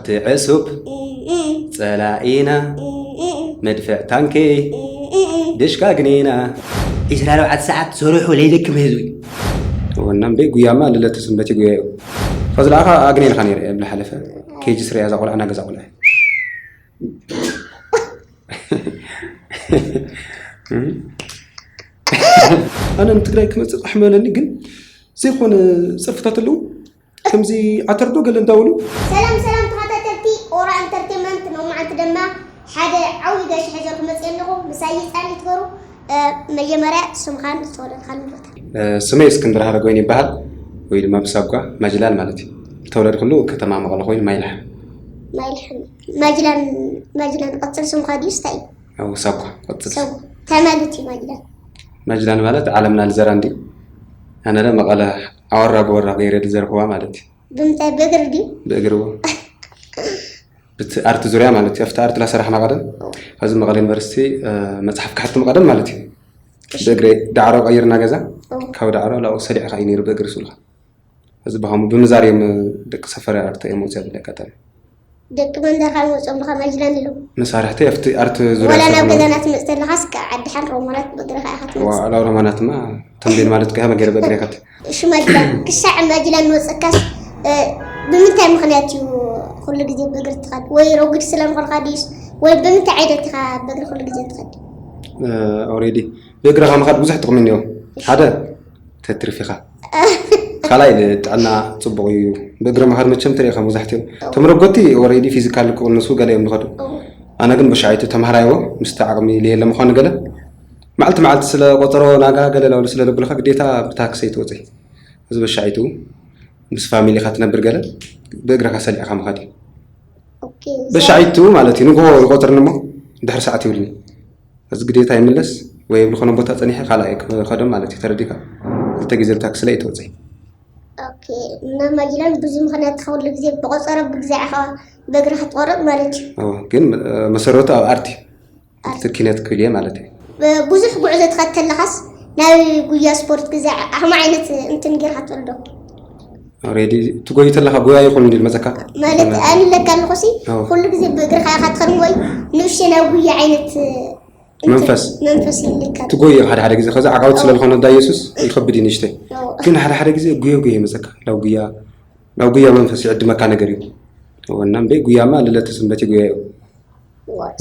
ትዕሱብ ጸላኢና መድፍዕ ታንኪ ድሽካ ግኒና። ዒስራ ኣርባዕተ ሰዓት ሰርሑ ለይደክም ህዝቢ። ወናም በይ ጉያማ ልለተ ሰንበት ይጉያ እዩ። ከዚ ለኣኻ ኣግኔልካ ነይረ እየ ብዝሓለፈ። ኬጂ ስርያ እዛ ቆልዓ ናገዛ ቆልዓ። ኣነ ንትግራይ ክመፅእ ቃሕ መለኒ ግን ዘይኮነ ፀርፍታት ኣለዉ። ከምዚ ዓተር ዶ ገለ እንዳበሉ። ሰላም ሰላም ተኸታተልቲ ኦራ ኢንተርቴንመንት፣ ሎማዓንቲ ድማ ሓደ ዓብዪ ጋሻ ሒዘልኩም መፅየ ኣለኹ። ምሳይ ይፃን ይትበሩ። መጀመርያ ስምኻን ዝተወለድካሉ ቦታ። ስመይ እስክንድር ሃረጎይን ይበሃል፣ ወይ ድማ ብሳጓ ማጅላን ማለት እዩ። ዝተወለድኩሉ ከተማ መቐለ ኮይኑ ማይልሓ። ማይልሓ። ማጅላን። ማጅላን ቀፅል ስምኻ ድዩ ስታይ? ሳጓ ቀፅል። ሳጓ እንታይ ማለት እዩ ማጅላን? ማጅላን ማለት ዓለምና ልዘራ እንዲ። ኣነ ለ መቐለ ኣወራ ጎወራ ገይረ ልዘርክዋ ማለት እዩ። ብምንታይ ብእግሪ ድዩ? ብእግሪ እዎ። ብቲ ኣርት ዙርያ ማለት እዩ። ኣብቲ ኣርት ላሰራሕና ቀደም ኣብዚ መቐለ ዩኒቨርሲቲ መፅሓፍ ክሓትም ቀደም ማለት እዩ። ብእግሪ ዳዕሮ ቀይርና ገዛ። ካብ ዳዕሮ ላኡ ሰሊዕካ እዩ ነይሩ ብእግሪ ስልካ። እዚ ብኸምኡ ብምዛር እዮም ደቂ ሰፈር ኣርት እዮም መውፅያ ብለ ኣጋጣሚ። ደቂ መንደርካ መውፅኦም ብኻ ማጅላን ኢሎም። መሳርሕቲ ኣብቲ ኣርት ዙርያ ወላ ናብ ገዛና ትመፅእ ተለኻስ ካብ ዓዲ ሓን ሮማናት ብእግርኻ ኢኻ ትመፅእ። ላው ሮማናትማ ተምቤን ማለት ከ መገረ በግሬ ከት። እሺ ማጅላን ክሳዕ ማጅላን መፅእካስ ብምንታይ ምኽንያት እዩ ኩሉ ግዜ ብእግሪ ትኸድ? ወይ ረጉድ ስለ ምኾንካ ድዩስ ወይ ብምንታይ ዓይነት ኢኻ ብእግሪ ኩሉ ግዜ ትኸድ? ኦሬዲ ብእግርኻ ምኻድ ብዙሕ ጥቕሚ እኒኦ። ሓደ ተትርፍ ኢኻ። ካልኣይ ንጥዕና ፅቡቕ እዩ። ብእግሪ ምኻድ መቸም ትርኢ ኢኻ መብዛሕትኦም እቶም ረጎቲ ኦሬዲ ፊዚካል ክቕንሱ ገለ እዮም ዝኸዱ። ኣነ ግን ብሻይቱ ተምሃራይዎ ምስቲ ዓቕሚ ልየለ ምዃኑ ገለ መዓልቲ መዓልቲ ስለ ቆፀሮ ናጋ ገለ ላውሊ ስለ ልብልኻ ግዴታ ብታክሲ ኣይትወፅእ። እዚ በሻይቱ ምስ ፋሚሊኻ ትነብር ገለ ብእግርኻ ሰሊዕኻ ምኻድ እዩ። በሻይቱ ማለት እዩ። ንግሆ ይቆፅርኒ እሞ ድሕሪ ሰዓት ይብልኒ። እዚ ግዴታ ይምለስ ወይ ኣብ ዝኾነ ቦታ ፀኒሐ ካልኣይ ክኸዶ ማለት እዩ። ተረዲካ ክልተ ግዜ ብታክሲ ላይ ትወፅእ። ኦኬ። እና ማጅላን ብዙ ምኽንያት ትኸውን ግዜ ብቆፀረ ብግዜ ዓኻ በእግርኻ ትቆርብ ማለት እዩ። ግን መሰረቱ ኣብ ኣርቲ ኣርቲ ኪነት ክብል እየ ማለት እዩ። ብዙሕ ጉዕዞ ትኸድ ተለኻስ ናብ ጉያ ስፖርት ግዜ ኣኸማ ዓይነት እንትን ጌርካ ትፈልዶ? ኦሬዲ ትጎይ ተለኻ ጉያ ይኹን እንዲል መፀካ ማለት ኣንለካ ኣለኹ ሲ ኩሉ ግዜ ብእግርኻ ኢኻ ትኸድ ወይ ንእሽተይ ናብ ጉያ ዓይነት መንፈስ መንፈስ ይልካ ትጎይ ሓደ ሓደ ግዜ ከዚ ዓቃውት ስለ ዝኾነ ዳ ኢየሱስ ይኸብድ እዩ ንእሽተይ። ግን ሓደ ሓደ ግዜ ጉዮ ጉዮ ይመፀካ ናብ ጉያ ናብ ጉያ መንፈስ ይዕድመካ ነገር እዩ። ወናም በይ ጉያማ ልለተ ሰንበት ይጉያ እዩ።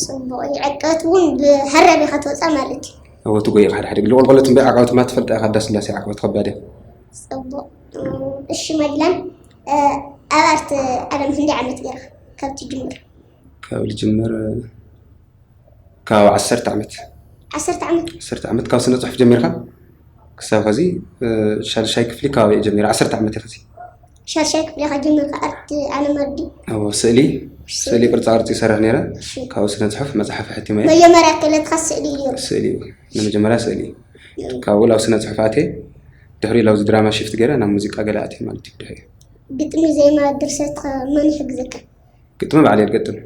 ጽቡቕ እዩ። ዕቀት እውን ብሕረብ ኢኻ ትወፃ ማለት እዩ። እወ ትጎይ ኢኻ ሓደ ሓደ ግዜ ቆልቆለት እምበይ ዓቃውት ማ ትፈልጣ ኢኻ ዳ ስላሴ ዓቃውት ከባድ እያ። ጽቡቕ። እሺ መድላን ኣብ ኣርት ዓለም ክንደይ ዓመት ገይርካ ካብ ትጅምር? ካብ ልጅምር ካብ ዓሰርተ ዓመት። ዓሰርተ ዓመት? ዓሰርተ ዓመት ካብ ስነ ጽሑፍ ጀሚርካ ክሳብ ኸዚ ሻልሻይ ክፍሊ ከባቢ እየ ጀሚረ። ዓሰርተ ዓመት እየ ኸዚ። ሻልሻይ ክፍሊ ኢኻ ጀሚርካ ኣርት ዓለም ኣርዲ? እዎ፣ ስእሊ ስእሊ ቅርጻ ቅርጺ ይሰርሕ ነይረ። እሺ። ካብኡ ስነ ጽሑፍ መጽሓፍ ኣሕቲመ እየ። መጀመርያ ክእለትካ ስእሊ እዩ ነይሩ? ስእሊ እዩ። ንመጀመርያ ስእሊ እዩ። ካብኡ ላብ ስነ ጽሑፍ ኣትየ ድሕሪ ላብዚ ድራማ ሽፍት ገይረ ናብ ሙዚቃ ገለ ኣትየ ማለት እዩ ድሕሪ። ግጥሚ ዜማ ድርሰት ኸ መን ይሕግዘካ? ግጥሚ ባዕለይ እየ ዝገጥም።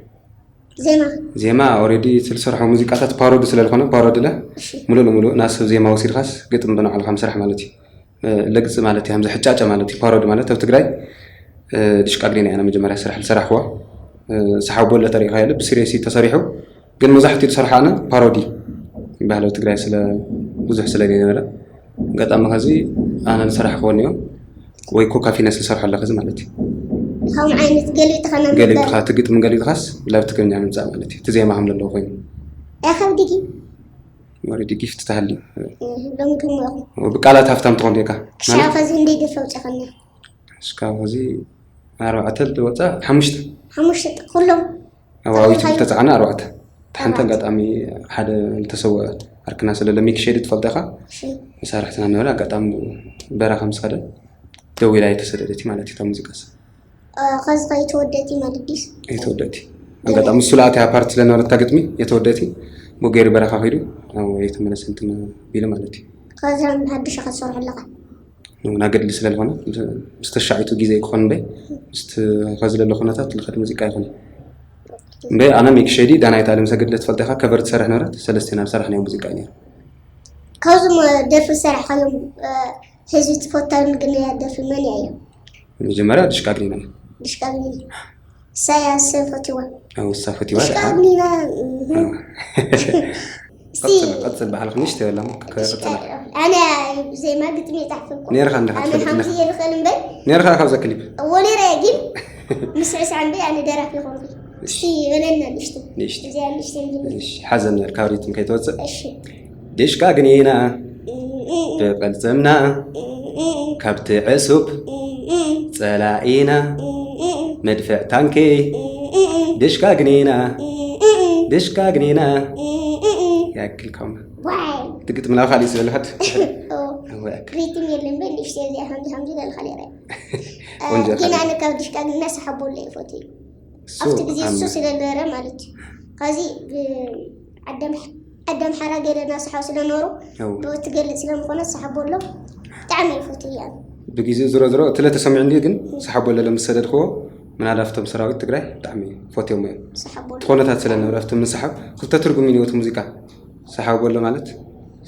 ዜማ? ዜማ ኦሬዲ ስልሰርሖ ሙዚቃታት ፓሮዲ ስለ ዝኾነ ፓሮዲ ለ እሺ። ሙሉእ ንሙሉእ ናብ ሰብ ዜማ ወሲድካስ ግጥም ብናዕልኻ ምስራሕ ማለት እዩ። ለግፂ ማለት እዩ ከምዚ ሕጫጨ ማለት እዩ። ፓሮዲ ማለት ኣብ ትግራይ ድሽቃ ግሪና ኢና መጀመርያ ስራሕ ዝሰራሕዋ። ሰሓቦ ለ ተሪኢኻ የለ ብሲሪየስ እዩ ተሰሪሑ። ግን መብዛሕትኡ ዝሰርሖ ኣነ ፓሮዲ ባህላዊ ትግራይ ስለ ብዙሕ ስለ ዘይነበረ ኣጋጣሚ ከዚ ኣነ ዝሰራሕክዎ እኒኦ ወይ ኮካ ፊነስ ዝሰርሖ ኣለኸ እዚ ማለት እዩ። ከምኡ ዓይነት ገሊጥኻ ናብ ገሊጥካ እቲ ግጥሚ ገሊጥካስ ናብ ትግርኛ ምምፃእ ማለት እዩ። እቲ ዜማ ከም ዘለዎ ኮይኑ። ያኸብድጊ ወረዲ ጊፍት ተሃሊ ሎሚ ክምኹም ብቃላት ሃፍታም ትኾን ዲካ? ክሻ ከዚ እንደ ይደፈው ጨኸና። እስካብ ከዚ ኣርባዕተ ዝወፃ ሓሙሽተ ሓሙሽተ ኩሎም ኣዋዊት ተፃዓና ኣርባዕተ። ሓንቲ ኣጋጣሚ ሓደ ዝተሰወ ዓርክና ስለለ ሚክ ሸዲ ትፈልጠኻ መሳርሕትና ነበረ። ኣጋጣሚ በረኻ ምስ ኸደ ደዊላ የተሰደደቲ ማለት እዩ። እታ ሙዚቃስ ከዚ ከይተወደቲ ማለት ድዩስ? የተወደቲ ኣጋጣሚ እሱ ለኣትያ ፓርት ስለነበረታ ግጥሚ የተወደቲ ብኡ ገይሩ በረኻ ኸይዱ የተመለሰ እንትን ቢሉ ማለት እዩ። ከዚ ሓድሽ ከሰርሑ ኣለኻ? ናገድሊ ስለ ዝኾነ ምስ ተሻዒቱ ግዜ ክኾን እምበይ ምስቲ ኸዚ ለሎ ኩነታት ልኸድ ሙዚቃ ይኹን እምበይ ኣነ ሚክ ሸዲ ዳናይት ኣለም ሰገድ ለትፈልጠ ኢኻ ከቨር ትሰርሕ ነበረት ሰለስቴና ዝሰራሕናዮ ሙዚቃ እዩ ነይሩ። ካብዞም ደርፊ ዝሰራሕካዮም ህዝቢ ትፈታዊ ምግነያ ደርፊ መን እያ እዮም? መጀመርያ ድሽቃ ግሪና እዩ። ድሽቃ ግሪና ኢሳያስ ፈትዋ። ኣው እሳ ፈትዋ ሽቃ ደኣ ሚና ቀጽል ቀጽል በዓልክ ንሽተ የላም ክቀጽላ ኣነ ዜማ ግጥሚ የጻሕፍኩ ነርካ እንደ ኣነ ክትፈልጥ ሓምዚ ነርካ የልኽእል እምበር ነርካ ካብዛ ክሊፕ ወሌራ ግን ምስ ዕስዓን በይ ኣነ ደራፊ ይኾንኩ እስቲ በለና ንሽቲ ንሽ እዚኣ ንሽቲ እንዲ ንሽ ሓዘን ነርካ ሪትም ከይትወጽእ እሺ ድሽቃ ግኒና ብቐልጽምና ካብቲ ዕሱብ ጸላኢና መድፍዕ ታንኪ ድሽቃ ግኒና ድሽቃ ግኒና ያክል ካማ ዋይ ትግጥም ናብ ካልእ ዝበልካት ሪትም የለን በይ ንሽቲ እዚኣ ከምዚ ከምዚ በልካ ነረ ቆንጆ ግን ኣነ ካብ ድሽቃ ግና ሰሓቦለ ይፈትዩ ኣብቲ ግዜ እሱ ስለነበረ ማለት እዩ ከዚ ኣደም ሓራ ገለ ናስሓው ስለነበሩ ብኡ ትገልፅ ስለምኾነ ሰሓቦሎ ብጣዕሚ ይፈትዩ እያ ብግዜኡ ዝሮ ዝሮ እቲ ለተሰሚዑ እንዲ ግን ሰሓቦለ ለምሰደድክዎ ምናልባት እቶም ሰራዊት ትግራይ ብጣዕሚ ፈትዮም እዮም ሰሓቦሎ ትኾነታት ስለነበረ ኣብቲ ምንስሓብ ክልተ ትርጉም እዩ እቲ ሙዚቃ ሰሓቦሎ ማለት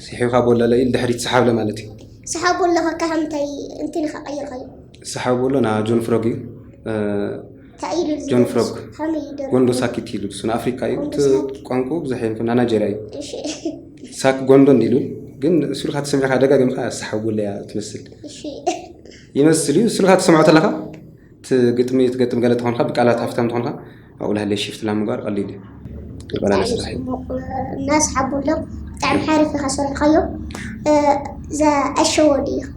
ስሒብካ ቦለለ ኢል ድሕሪት ሰሓብለ ማለት እዩ ሰሓቦሎ ከካ ምንታይ እንትን ኢኻ ቀይርካዮ ሰሓቦሎ ና ጆን ፍሮግ እዩ እ፣ እንታይ ኢሉ ጆን ፍሮግ ከመይ ይደር ጎንዶ ሳኪት ይሉ እሱ ንኣፍሪካ እዩ እቲ ቋንቋ ብዙሕ የንፍ ና ናይጀርያ እዩ እሺ ሳክ ጎንዶ እንዲሉ ግን ስሉካ ትሰሚዕካ ደጋጊምካ ሰሓቦሎ እያ ትመስል እሺ ይመስል እዩ ስሉካ ትሰምዖ ተለካ ትግጥሚ ትገጥም ገለ ተኾንካ ብቃላት ሃፍታም ተኾንካ ኣብኡ ላሃለ ሽፍት ላምግባር ቀሊል እዩ ዝበላለ ስራሕ እዩ እናስሓቡ ኣሎ ብጣዕሚ ሓሪፍ ኢኻ ሰሪሕካዮ እዛ ኣሸወዲ ኢኻ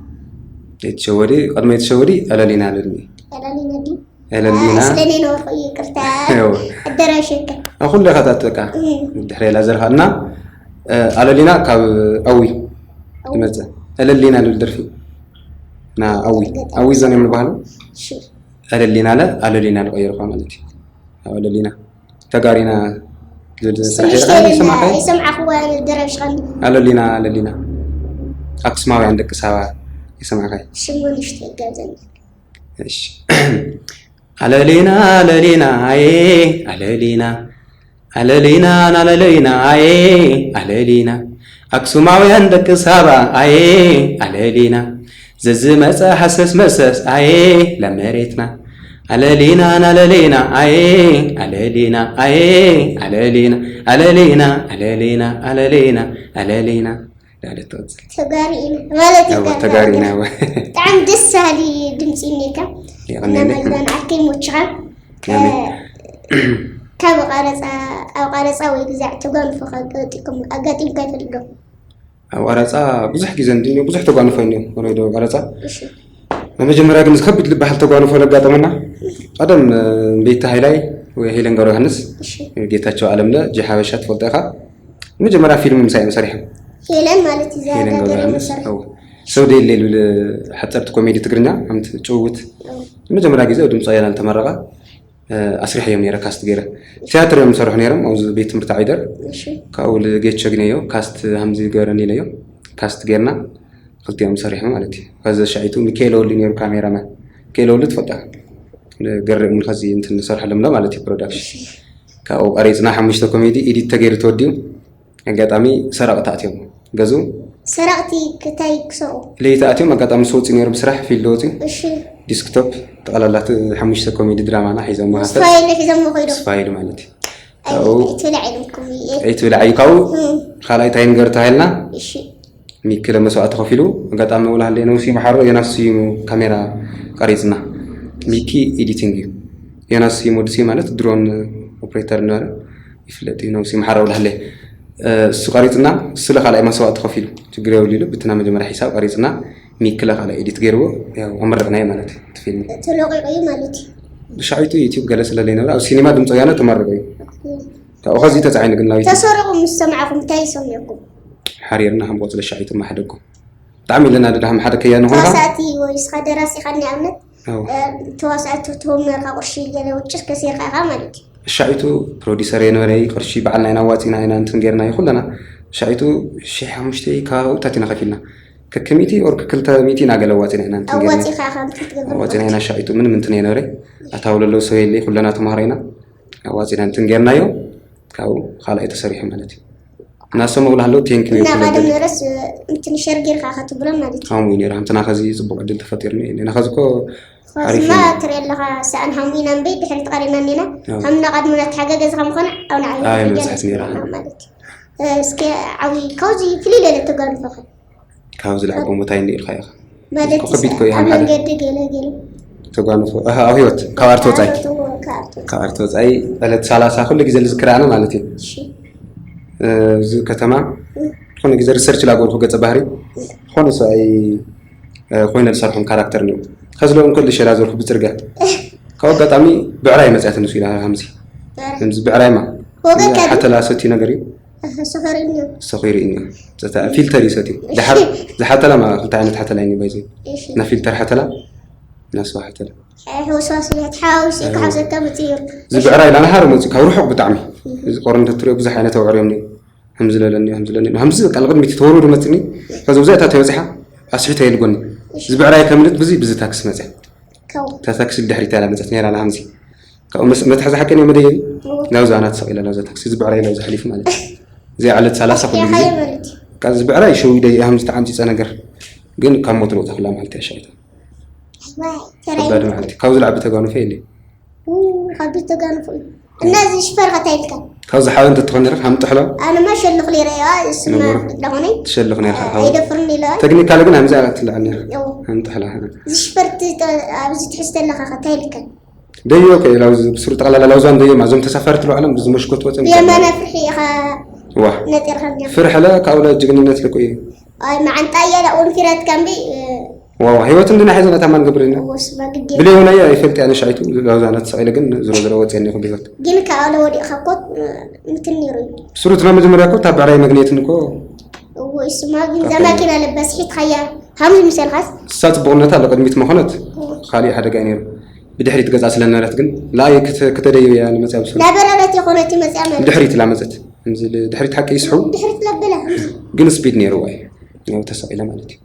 የተሸወዲ ቅድመ የተሸወዲ ኣለሊና ኣለልኒ ያላሊና ድዩ ኣለሊና ስለኔ ነበርኩ ይቅርታ ያው ኣደራሸካ ኩሉ ኢኻ ታትበቃ ድሕሪ ላ ዘርካ እና ኣለሊና ካብ ኣዊ ይመፅእ ኣለሊና ልብል ደርፊ ና ኣዊ ኣዊ ዘን እዮም ዝበሃሉ እሺ ኣለሊና ለ ኣለሊና ልቀይርኳ ማለት እዩ ኣብ ኣለሊና ተጋሪና ዝብል ስራሕ ይርካ ይሰማዕካ ይሰምዓኽዋ ደረሽኻን ኣለሊና ኣለሊና ኣክሱማውያን ደቂ ሳባ ይሰማዕካ ሽሙ ንሽተ ይጋብዘኒ እሺ ኣለሊና ኣለሊና ኣየ ኣለሊና ኣለሊና ናለለይና ኣየ ኣለሊና ኣክሱማውያን ደቂ ሳባ ኣየ ኣለሊና ዘዝመፀ ሃሰስ መሰስ ኣየ ለመሬትና ኣለሊና ናለለይና ኣየ ኣለሊና ኣየ ኣለሊና ኣለሊና ኣለሊና ኣለሊና ኣለሊና ዳለት ትወፅእ ተጋሪ ኢና ማለት እዩ ያው ተጋሪና ያው ብጣዕሚ ደስ ሳሊ ድምፂ እኒካ የቐንየለይ እናመልዳን ዓርከይ ሞችኻ ካብ ቀረፃ ኣብ ቀረፃ ወይ ግዛዕ ተጓንፎ ኣጋጢምካ ይፈልጥ ዶ ኣብ ቀረፃ ብዙሕ ግዜ እንድኒ ብዙሕ ተጓንፎ እኒ ወለዶ ቀረፃ እሺ መጀመርያ ግን ዝከብድ ዝበሃል ተጓንፎ ዘጋጠመና ቀደም ቤታ ሃይላይ ወይ ሄለን ገብረ ዮሃንስ እሺ ጌታቸው ኣለምለ ጂ ሓበሻ ትፈልጦ ኢኻ መጀመርያ ፊልም ምሳይ እዮም ሰሪሖም ሄለን ማለት እዩ ሄለን ገብረ ዘጋገረ ዮሃንስ መሰርሒ እው። ሰው ደየለ ይብል ሓፀርቲ ኮሜዲ ትግርኛ ከምቲ ጭውውት መጀመርያ ግዜ ድምፂ ወያነ ዝተመረቐ ኣስሪሐ እዮም ነረ ካስት ገይረ ቲያትር እዮም ዝሰርሑ ነይሮም ኣብዚ ቤት ትምህርቲ ዓይደር እሺ ካብኡ ልጌቸ ግነዮ ካስት ሃምዚ ገረኒ ኢለዮ ካስት ገይርና ክልቲኦም ሰሪሑ ማለት እዩ ከዚ ሻዒቱ ሚካኤል ወልዱ ነይሩ ካሜራማን ሚካኤል ወልዱ ትፈልጣ ገርእ ምን ከዚ እንትን ንሰርሐሎም ዶ ማለት እዩ ፕሮዳክሽን ካብኡ ቀሪፅና ሓሙሽተ ኮሜዲ ኢዲት ተገይሩ ተወዲኡ ኣጋጣሚ ሰራቕቲ ኣትዮም ገዙ ሰራቕቲ ክታይ ክሰርቑ ለይቲ ኣትዮም ኣጋጣሚ ምስ ወፂኡ ነይሩ ብስራሕ ፊልድ ወፂኡ እሺ ዲስክቶፕ ጠቕላላት ሓሙሽተ ኮሜዲ ድራማና ሒዞም መሃፈት ስፋይል ሒዞም ከይዶ ስፋይል ማለት እዩ ኣይትብላዕ ኢሎምኩም እየ ኣይትብላዕ እዩ ካብኡ ካልኣይ እንታይ ንገር ተባሂልና እሺ ሚኪ ለመስዋዕቲ ከፊሉ ኣጋጣሚ ውላ ሃለ የነውሲ ይምሓሮ ዮናስ ስዩም ካሜራ ቀሪፅና ሚኪ ኤዲቲንግ እዩ ዮናስ ስዩም ወዲ ስዩም ማለት ድሮን ኦፕሬተር ነበረ ይፍለጥ እዩ ነውሲ ይምሓሮ ውላ ሃለ እሱ ቀሪፅና እሱ ለካልኣይ መስዋዕቲ ከፊሉ ችግር የብሉ ኢሉ ብትና መጀመርያ ሒሳብ ቀሪፅና ሚኪ ለካልኣይ ኤዲት ገይርዎ ያው ኣመረቕናዮ ማለት እዩ እቲ ፊልም ተለቂቑ እዩ ማለት እዩ ብሻዒቱ ዩቲዩብ ገለ ስለለይነበረ ኣብ ሲኒማ ድምፂ ወያነ ተመረቀ እዩ ካብኡ ከዚ ተፃዒኑ ግን ናብ ዩቲዩብ ተሰሪቑ ምስ ሰማዕኹም እንታይ ይሰሚዕኩም ሓሪርና ከም ቆፅሊ ሻዒቱ ማሕደጎ ብጣዕሚ ኢለና ድዳሃም ሓደ ከያኒ ኾንካ ተዋሳእቲ ወይ ስኻ ደራሲ ኢኻ ንኣብነት ኣዎ። ተዋሳእቲ ትህቦም ነርካ ቁርሺ ገለ ውጭስ ከሲርካ ኢኻ ማለት እዩ ሻዒቱ ፕሮዲሰር የነበረ ቅርሺ በዓልና ኢና ዋፂና ኢና እንትን ገርና ኩለና ሻዒቱ ሺሕ ሓሙሽተ ከባቢታት ኢና ከፊልና ከክሚቲ ኦር ክልተ ሚቲ ኢና ገለ ዋፂና ኢና እንትን ገርና ኣዋፂኻ ኢኻ እንትን ትገብር ዋፂና ኢና ሻዒቱ ምንም እንትን የነበረ ኣታውለለው ሰው የለ ኩለና ተማሃሮ ኢና ኣዋፂና እንትን ገርናዮ ካብኡ ካልኣይ ተሰሪሑ ማለት እዩ እናሰመ ውላ ሃለው ቴንክ እና ካደም ነረስ እንትን ሸር ጌርካ ኢኻ ትብሎም ማለት እዩ ከምኡ እዩ ነይሩ ከምትና ከዚ ፅቡቅ ዕድል ተፈጢርኒ ኢና ከዚ ኮ ዓሪፍ ካብዚማ እዩ። ትሪኦ ኣለኻ፣ ሰኣን ሃሙኢና እምበይ ድሕሪ ተቐሪና እኒና። ኣዎ። ሃምና ቃድምና ተሓጋገዝኻ ምኾነ ኣብና ዓብዪ ኣይ ደረጃ መብጻሕት ነይራ። ማለት እዩ። እስከ ዓብዪ ካብዚ ፍልይ ለለ ተጓንፎ ኸ ካብ ዝለዓቦ ቦታ ይኒ ኢልካ ኢኻ። ማለት እኮ ከቢድ እኮ እዩ፣ ኣብ ሓደ መንገዲ ገለ ገለ ተጓንፎ። ኣህ፣ ኣብ ህይወት ካብ ኣርቲ ወጻኢ። ካብ ኣርቲ ወጻኢ። ካብ ኣርቲ ወጻኢ ዕለት ሰላሳ ኩሉ ግዜ ዝዝክር ኣነ ማለት እዩ። እሺ። እ፣ እዚ ከተማ ዝኾነ ግዜ ሪሰርች ላገርኩ ገጸ ባህሪ ዝኾነ ሰብኣይ እ፣ ኮይነ ዝሰርሖም ካራክተር ነይሩ። ከዚ ሎም ከሉ ሸላ ዘርኩ ብጽርግያ። ካብ ኣጋጣሚ ብዕራይ መጽያት ንሱ ኢላ ከምዚ። ከምዚ ብዕራይማ። ወገድ ከ ሓተላ ሰቲ ነገር እዩ። ሰፈር እዩ። ሰኺሩ እዩ። ጸታ ፊልተር ይሰቲ። ድሓር ዝሓተላ ማ ክልተ ዓይነት ሓተላ እዩ ባይዚ። እሺ። ና ፊልተር ሓተላ። ና ስዋ ሓተላ። ሕውስዋስ እዩ። ተሓዋዊሱ እዩ ክሓውሰካ መጽእ እዩ። እዚ ብዕራይ ላና ሃር መጽእ ካብ ርሑቕ ብጣዕሚ። እዚ ቆርንተ ትሪኦ ብዙሕ ዓይነት ኣውዕር እዮም ነይሩ። ከምዚ ለለኒ ከምዚ ለለኒ ከምዚ በቃ ንቕድሚት ተወርዱ መጽኒ። ከዚ ብዛይታ ተበጽሓ ኣስሒተ የልጎኒ። እዚ ብዕራይ ከምልጥ ብዚ ብዚ ታክሲ መጽያ። ከው እታ ታክሲ ድሕሪት ያላ መጸት ነይራ ላ ከምዚ። ካብኡ መስ- መትሓዚ ሓቂ ነው መደየቢ። ላውዛ ናት ሰቕ ኢላ ላውዛ ታክሲ እዚ ብዕራይ ላውዛ ሓሊፉ ማለት እዩ። እዚ ዓለት ሰላሳ ኩሉ ግዜ ያኸየ ማለት እዩ። በቃ እዚ ብዕራይ ሸው ኢደ እያ ከምዚ ተዓምጺጸ ነገር። ግን ካብ ሞት ልወጣ ክላ ማለት ያሻይታ። ዋይ ተራይ ከባድ ማለት እዩ። ካብ ዝለዓቢ ተጋኑፈ የለ። ኡ፣ ካብ ተጋንፉ እዩ። እና እዚ ሽፈር ከታይ ኢልካ? ካብ ዝሓበ እንተትኾን ነርፍ ሃምጥሕሎ ኣነማ ሸልኽ ሊረያ እስማ ነጎር። ለኾነይ ትሸልኽ ነርካ ካብ ኣይደፍርን ኢለ። ተክኒካሊ ግን ከምዚ ኣላ ትልዓል ነርካ። ያው ሃምጥሕላ። እዚ ሽፈር ቲ- ኣብዚ ትሕዝ ተለኻ ከታይ ኢልካ? ደዮ ከ ላውዝ ብስሩ ጠቕላላ ላውዛን ደዮ ማዞም ተሳፋሪ ትለዋዕሎም ብዚ መሽኮት ወፅም የማና ፍርሒ ኢኻ ዋ ነጢርካ እንዲኻ። ፍርሕለ ካብኡ ጅግንነት ልኩ እዩ። ኣይ መዓንጣ እያ ላእውን ፊራት ካምቢ ዋዋ ህይወት እንድና ሒዘ ነታ ማን ገብርና ወስማ ግዴ ብለይ ሆነ እያ ይፈልጥ ያነ ሻይቱ ላውዛና ተሰቂለ ግን ዝሮ ዝሮ ወፅየኒ ይኹን ብህይወት ግን ካብኣለ ወዲእካ እኮ እንትን ነይሩ እዩ። ብስሩ ትራ መጀመርያ እኮ ታብ ብዕራይ መግኔትን እኮ እዎ ይስማ ግን እዛ ማኪና ለበስ ሒትካያ ሃምዚ ምሰልካስ እሳ ፅቡቕነታ ኣሎ ቅድሚት መኾነት ካሊእ ሓደጋ እዩ ነይሩ። ብድሕሪት ገፃ ስለነበረት ግን ላኣይ ክተ- ክተደይብ እያ ንመፅያ ብስሩ ላበረረት የኾነት መፅያ ማለት ብድሕሪት ላመፀት ከምዚ ድሕሪት ሓቂ ይስሑ ድሕሪት ለበላ ግን ስፒድ ነይርዋ እዩ ያው ተሰቂለ ማለት እዩ።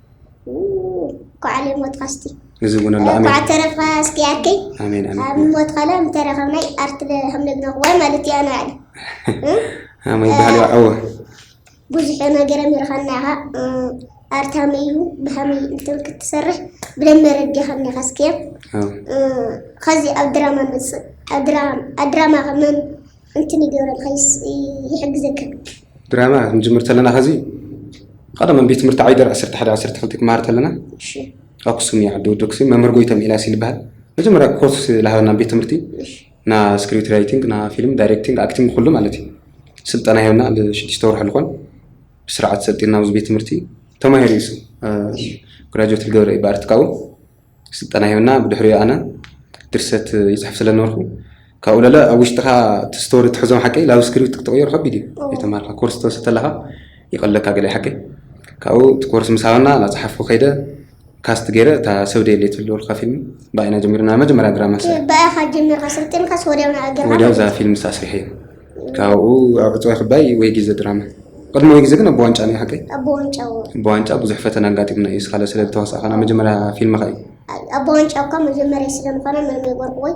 ኳዓለ ሞትካ እስቲ እዚ እውን ኣሎ ኣሜን ኳዓ ተረፍካ እስኪ ያከይ ኣሜን ኣሜን ኣብ ሞት ካለ ምተረኸብናይ ኣርት ከምለግና ክዋይ ማለት እዩ ኣነ ኣለ ኣሜን ባህሊ ኣወ ብዙሕ ነገር ኣሚርካና ኢኻ ኣርታሚ እዩ ብሃሚ እንትን ክትሰርሕ ብደንበ ረዲኻኒ ኢኻ እስኪ ኣዎ ከዚ ኣብ ድራማ መፅእ ኣብ ድራማ ኣብ ድራማ ከመን እንትን ይገብረልካ ይስ- ይሕግዘካ ድራማ ክንጅምር ተለና ከዚ ቀደም ቤት ትምህርቲ ዓይደር ዓሰርተ ሓደ ዓሰርተ ክልተ ክመሃር ተለና እሺ ኣክሱም እዩ ዓዲ ወዲ ኣክሱም መምህር ጎይቶም ኢላስ ይልበሃል መጀመርያ ኮርስ ላሃበና ቤት ትምህርቲ እሺ ና ስክሪፕት ራይቲንግ ና ፊልም ዳይሬክቲንግ ኣክቲንግ ኩሉ ማለት እዩ ስልጠና ሂብና ንሽዱሽተ ወርሒ ልኾን ብስርዓት ሰልጢና ኣብዚ ቤት ትምህርቲ ተማሂሩ እዩ ግራጅዌት ዝገብረ እዩ ብኣርትካኡ ስልጠና ሂብና ብድሕሪኡ ኣነ ድርሰት ይፅሕፍ ስለነበርኩ ካብኡ ለለ ኣብ ውሽጥኻ እቲ ስቶሪ ትሕዞም ሓቀይ ላብ ስክሪፕት ክትቕየሩ ከቢድ እዩ ኣይተማርካ ኮርስ ተወሰድ ተለኻ ይቐለካ ገለ ሓቀይ ካብኡ እቲ ኮርስ ምስ ሃበና ናፅሓፍኩ ከይደ ካስት ገይረ እታ ሰብ ደየለ ትብልወልካ ፊልም ብኣይና ጀሚርና መጀመርያ ድራማ ሰ ብኣኻ ጀሚርካ ስልጥንካስ ወዲያው ንኣገርካ ወዲያው እዛ ፊልም ሳስሪሐ እዩ ካብኡ ኣብ ዕፅዋይ ክባይ ወይ ግዜ ድራማ ቅድሚ ወይ ግዜ ግን ኣቦ ዋንጫ ናይ ሓቀይ ኣቦ ዋንጫው ኣቦ ዋንጫ ብዙሕ ፈተና ኣጋጢምና እዩ ስኻለ ስለ ዝተዋሳእኻና መጀመርያ ፊልምኻ እዩ ኣቦ ዋንጫ እኳ መጀመርያ ስለምኾነ ምንም የጎርኩ ወይ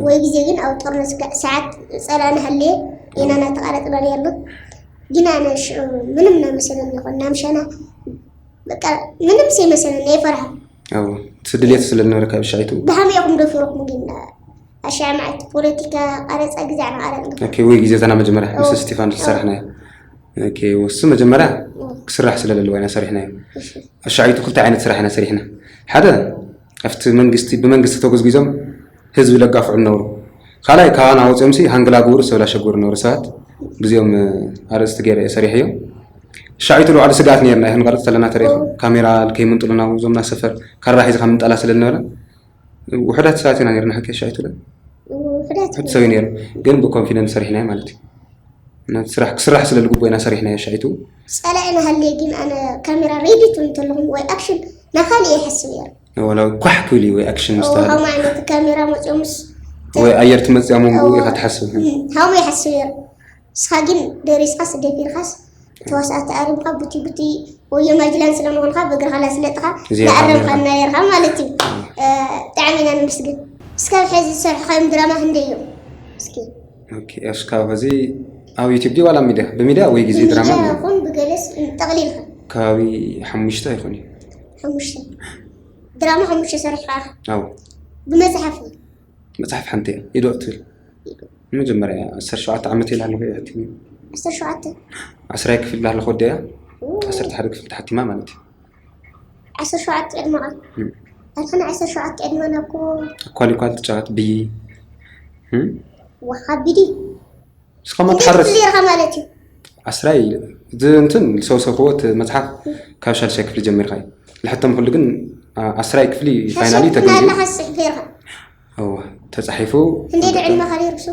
ወይ ግዜ ግን ኣብ ጦርነት ስጋዕ ሰዓት ፀላእና ሃልየ ኢና እናተቃረጥና ነርና ግን ኣነ ሽዑ ምንም እናመሰለኒ ይኮን ናምሸና በቃ ምንም ዘይመሰለኒ ኣይፈርሃ ኣብ እቲ ድሌት ስለ ዝነበረ ካብ ሻይቱ ብሃመ ኢኹም ደፊርኩም ግን ኣሻዕ መዓልቲ ፖለቲካ ቀረፃ ግዜ ኣነ ቀረፅና ኦኬ ወይ ግዜ ተና መጀመርያ ምስ ስቲፋን ዝሰራሕናዮ ኦኬ ወሱ መጀመርያ ክስራሕ ስለ ዘለዎ ኢና ሰሪሕናዮ ኣሻዒቱ ክልተ ዓይነት ስራሕ ኢና ሰሪሕና ሓደ ኣብቲ መንግስቲ ብመንግስቲ ተጎዝጊዞም ህዝቢ ለጋፍዑ ነበሩ ካልኣይ ካባና ወፂኦም ሲ ሃንግላ ግብሩ ሰብ ላሸገሩ ነበሩ ሰባት ብዚኦም ኣርእስቲ ገይረ እየ ሰሪሐዮ ሻዒቱ ልባዕሉ ስግኣት ነርና ይኽንቐርፅ ተለና ተሪኢኹም ካሜራ ከይምንጥሉና እዞምና ሰፈር ካራ ሒዝካ ምንጠላ ስለ ዝነበረ ውሑዳት ሰባት ኢና ነርና ሓቂ ሻዒቱ ለ ውሕዳት ሕቲ ሰብ ነይሩ ግን ብኮንፊደንስ ሰሪሕናዮ ማለት እዩ እና ስራሕ ክስራሕ ስለ ዝግቦ ኢና ሰሪሕናዮ ሻዒቱ ፀላኢ ናሃለየ ግን ኣነ ካሜራ ሬዲ ትብል እንተለኹም ወይ ኣክሽን ናካልእ ይሓስብ እየ ወላ ኳሕ ክብል እዩ ወይ ኣክሽን ምስተባሃለ ከምኡ ዓይነት ካሜራ መፅኦምስ ወይ ኣየር ትመፅያ መንጎ ኢኻ ትሓስብ ሃሙ ይሓስብ እየ ንስኻ ግን ደሪስካስ ደፊርካስ ተዋሳእቲ ኣሪምካ ቡቲ ቡቲ ወይ የማጅላን ስለምኾንካ ብእግርኻ ላስለጥኻ እዚኣ ንኣረምካ እናየርካ ማለት እዩ ብጣዕሚ ኢና ንምስግን እስካብ ሕዚ ዝሰርሕካዮም ድራማ ክንደይ እዮም እስኪ ኦኬ እስካብ ሕዚ ኣብ ዩቲብ ድዩ ዋላ ሚድያ ብሚድያ ወይ ግዜ ድራማ ሚድያ ይኹን ብገለስ ጠቕሊልካ ከባቢ ሓሙሽተ ይኾን እዩ ሓሙሽተ ድራማ ሓሙሽተ ሰሪሕካ ኣው ብመጽሓፍ እዩ። መጽሓፍ ሓንቲ እያ ኢዶ እትብል። መጀመርያ ዓሰርተ ሸውዓተ ዓመት ኢላ ኣለኹ እያ ሓቲመ። ዓሰርተ ሸውዓተ ዓስራይ ክፍሊ ኣለኹ ወዲያ። ዓሰርተ ሓደ ክፍሊ ተሓቲማ ማለት እዩ። ዓሰርተ ሸውዓተ ዕድመኻ ኣልሓና ዓሰርተ ሸውዓተ ዕድመና እኮ ኳሊኳል ትጫወት ብይ ወሓቢዲ እስኻ ማ ትሓርስ ርካ ማለት እዩ። ዓስራይ እዚ እንትን ዝሰውሰኽዎ እቲ መጽሓፍ ካብ ሻልሻይ ክፍሊ ጀሚርካ እዩ። ልሕተም ኩሉ ግን ዓ- ዓስራይ ክፍሊ ፋይናሊ ተገምዩ ኣለካ ስሕፍ ርካ እወ ተጻሒፉ እንዴ ዕድመኻ ነይሩ ብሱ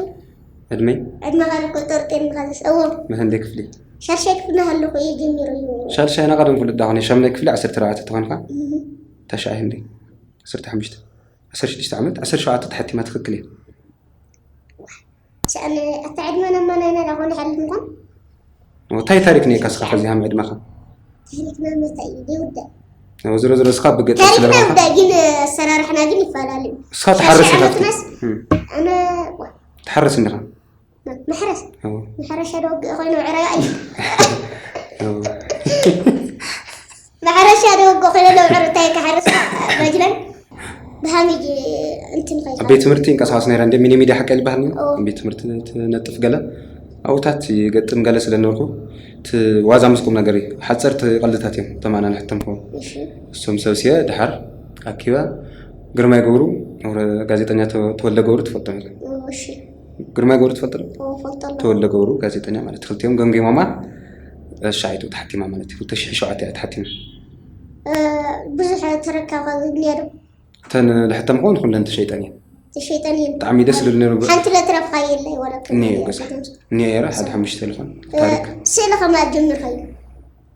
ዕድመይ ዕድመኻ ንቆጠር ጤንኻ ዝስእዎ መሰንደይ ክፍሊ ሻልሻይ ክፍልና ሃለኹ እየ ጀሚሩ እዩ። ሻልሻይና ቀደም ፍሉጥ ዳኾነ ሻምናይ ክፍሊ ዓሰርተ ኣርባዕተ ተኾንካ ተሻይ እንዴ ዓሰርተ ሓሙሽተ ዓሰርተ ሽዱሽተ ዓመት ዓሰርተ ሸውዓተ ተሓቲማ ትኽክል እየ። ሰኣነ ኣታ ዕድመ ነማናይና ዳኾነ ሓልፍ ምኳን እንታይ ታሪክ ነካ ስኻ ከዚ ሃም ዕድመኻ ታሪክና መታይ እዩ ዘይውዳእ ዝሮ ዝሮ ስኻ ብገጠር ታሪክና ስለረኻ ውዳእ ግን ኣሰራርሕና ግን ይፈላለዩ እስኻ ትሓርስ ኢኻ ሻሽዓመትናስ ኣነ ትሓርስ እንዲኻ መሕረስ እዎ፣ መሕረሻ ደወግእ ኮይኑ ዕረያ እዩ እዎ። መሕረሻ ደወግእ ኮይኑ ለውዕር እንታይ ክሓርስ መጅለን ብሃሚጅ እንትን ኣብ ከይካ ቤት ትምህርቲ ይንቀሳቀስ ነይረ እንደ ሚኒ ሚዲያ ሓቀ ይበሃል ነይሩ ኦ። ኣብ ቤት ትምህርቲ ትነጥፍ ገለ ኣብታት ይገጥም ገለ ስለ ነበርኩ እቲ ዋዛ ምስ ቁም ነገር እዩ ሓፀርቲ ቀልድታት እዮም ተማና ንሕተምኮ እሺ እሶም ሰብስየ ድሓር ኣኪበ ግርማይ ገብሩ ወረ- ጋዜጠኛ ተወ- ተወልደ ገብሩ ትፈልጦ ነይረ እሺ ግርማይ ገብሩ ትፈልጦ ዶ? ፈልጠሎ ተወልደ ገብሩ ጋዜጠኛ ማለት ክልቲኦም ገምጊሞማ ሻዒቱ ተሓቲማ ማለት እዩ ክልተ ሽሕ ሸውዓተ እያ ተሓቲማ ብዙሕ ተረካብ ካብ ዝግንያ ዶ እተን ልሕተም ከውን ኩለን ተሸይጠን እየን ተሸይጠን እየን ብጣዕሚ ደስ ዝብል ነይሩ ሓንቲ ለትረፍካ የለ ወላ እኒኦ ገዛ እኒኦ የረ ሓደ ሓሙሽተ ልኾን ታሪክ ስእሊ ከማ ጀምርካዩ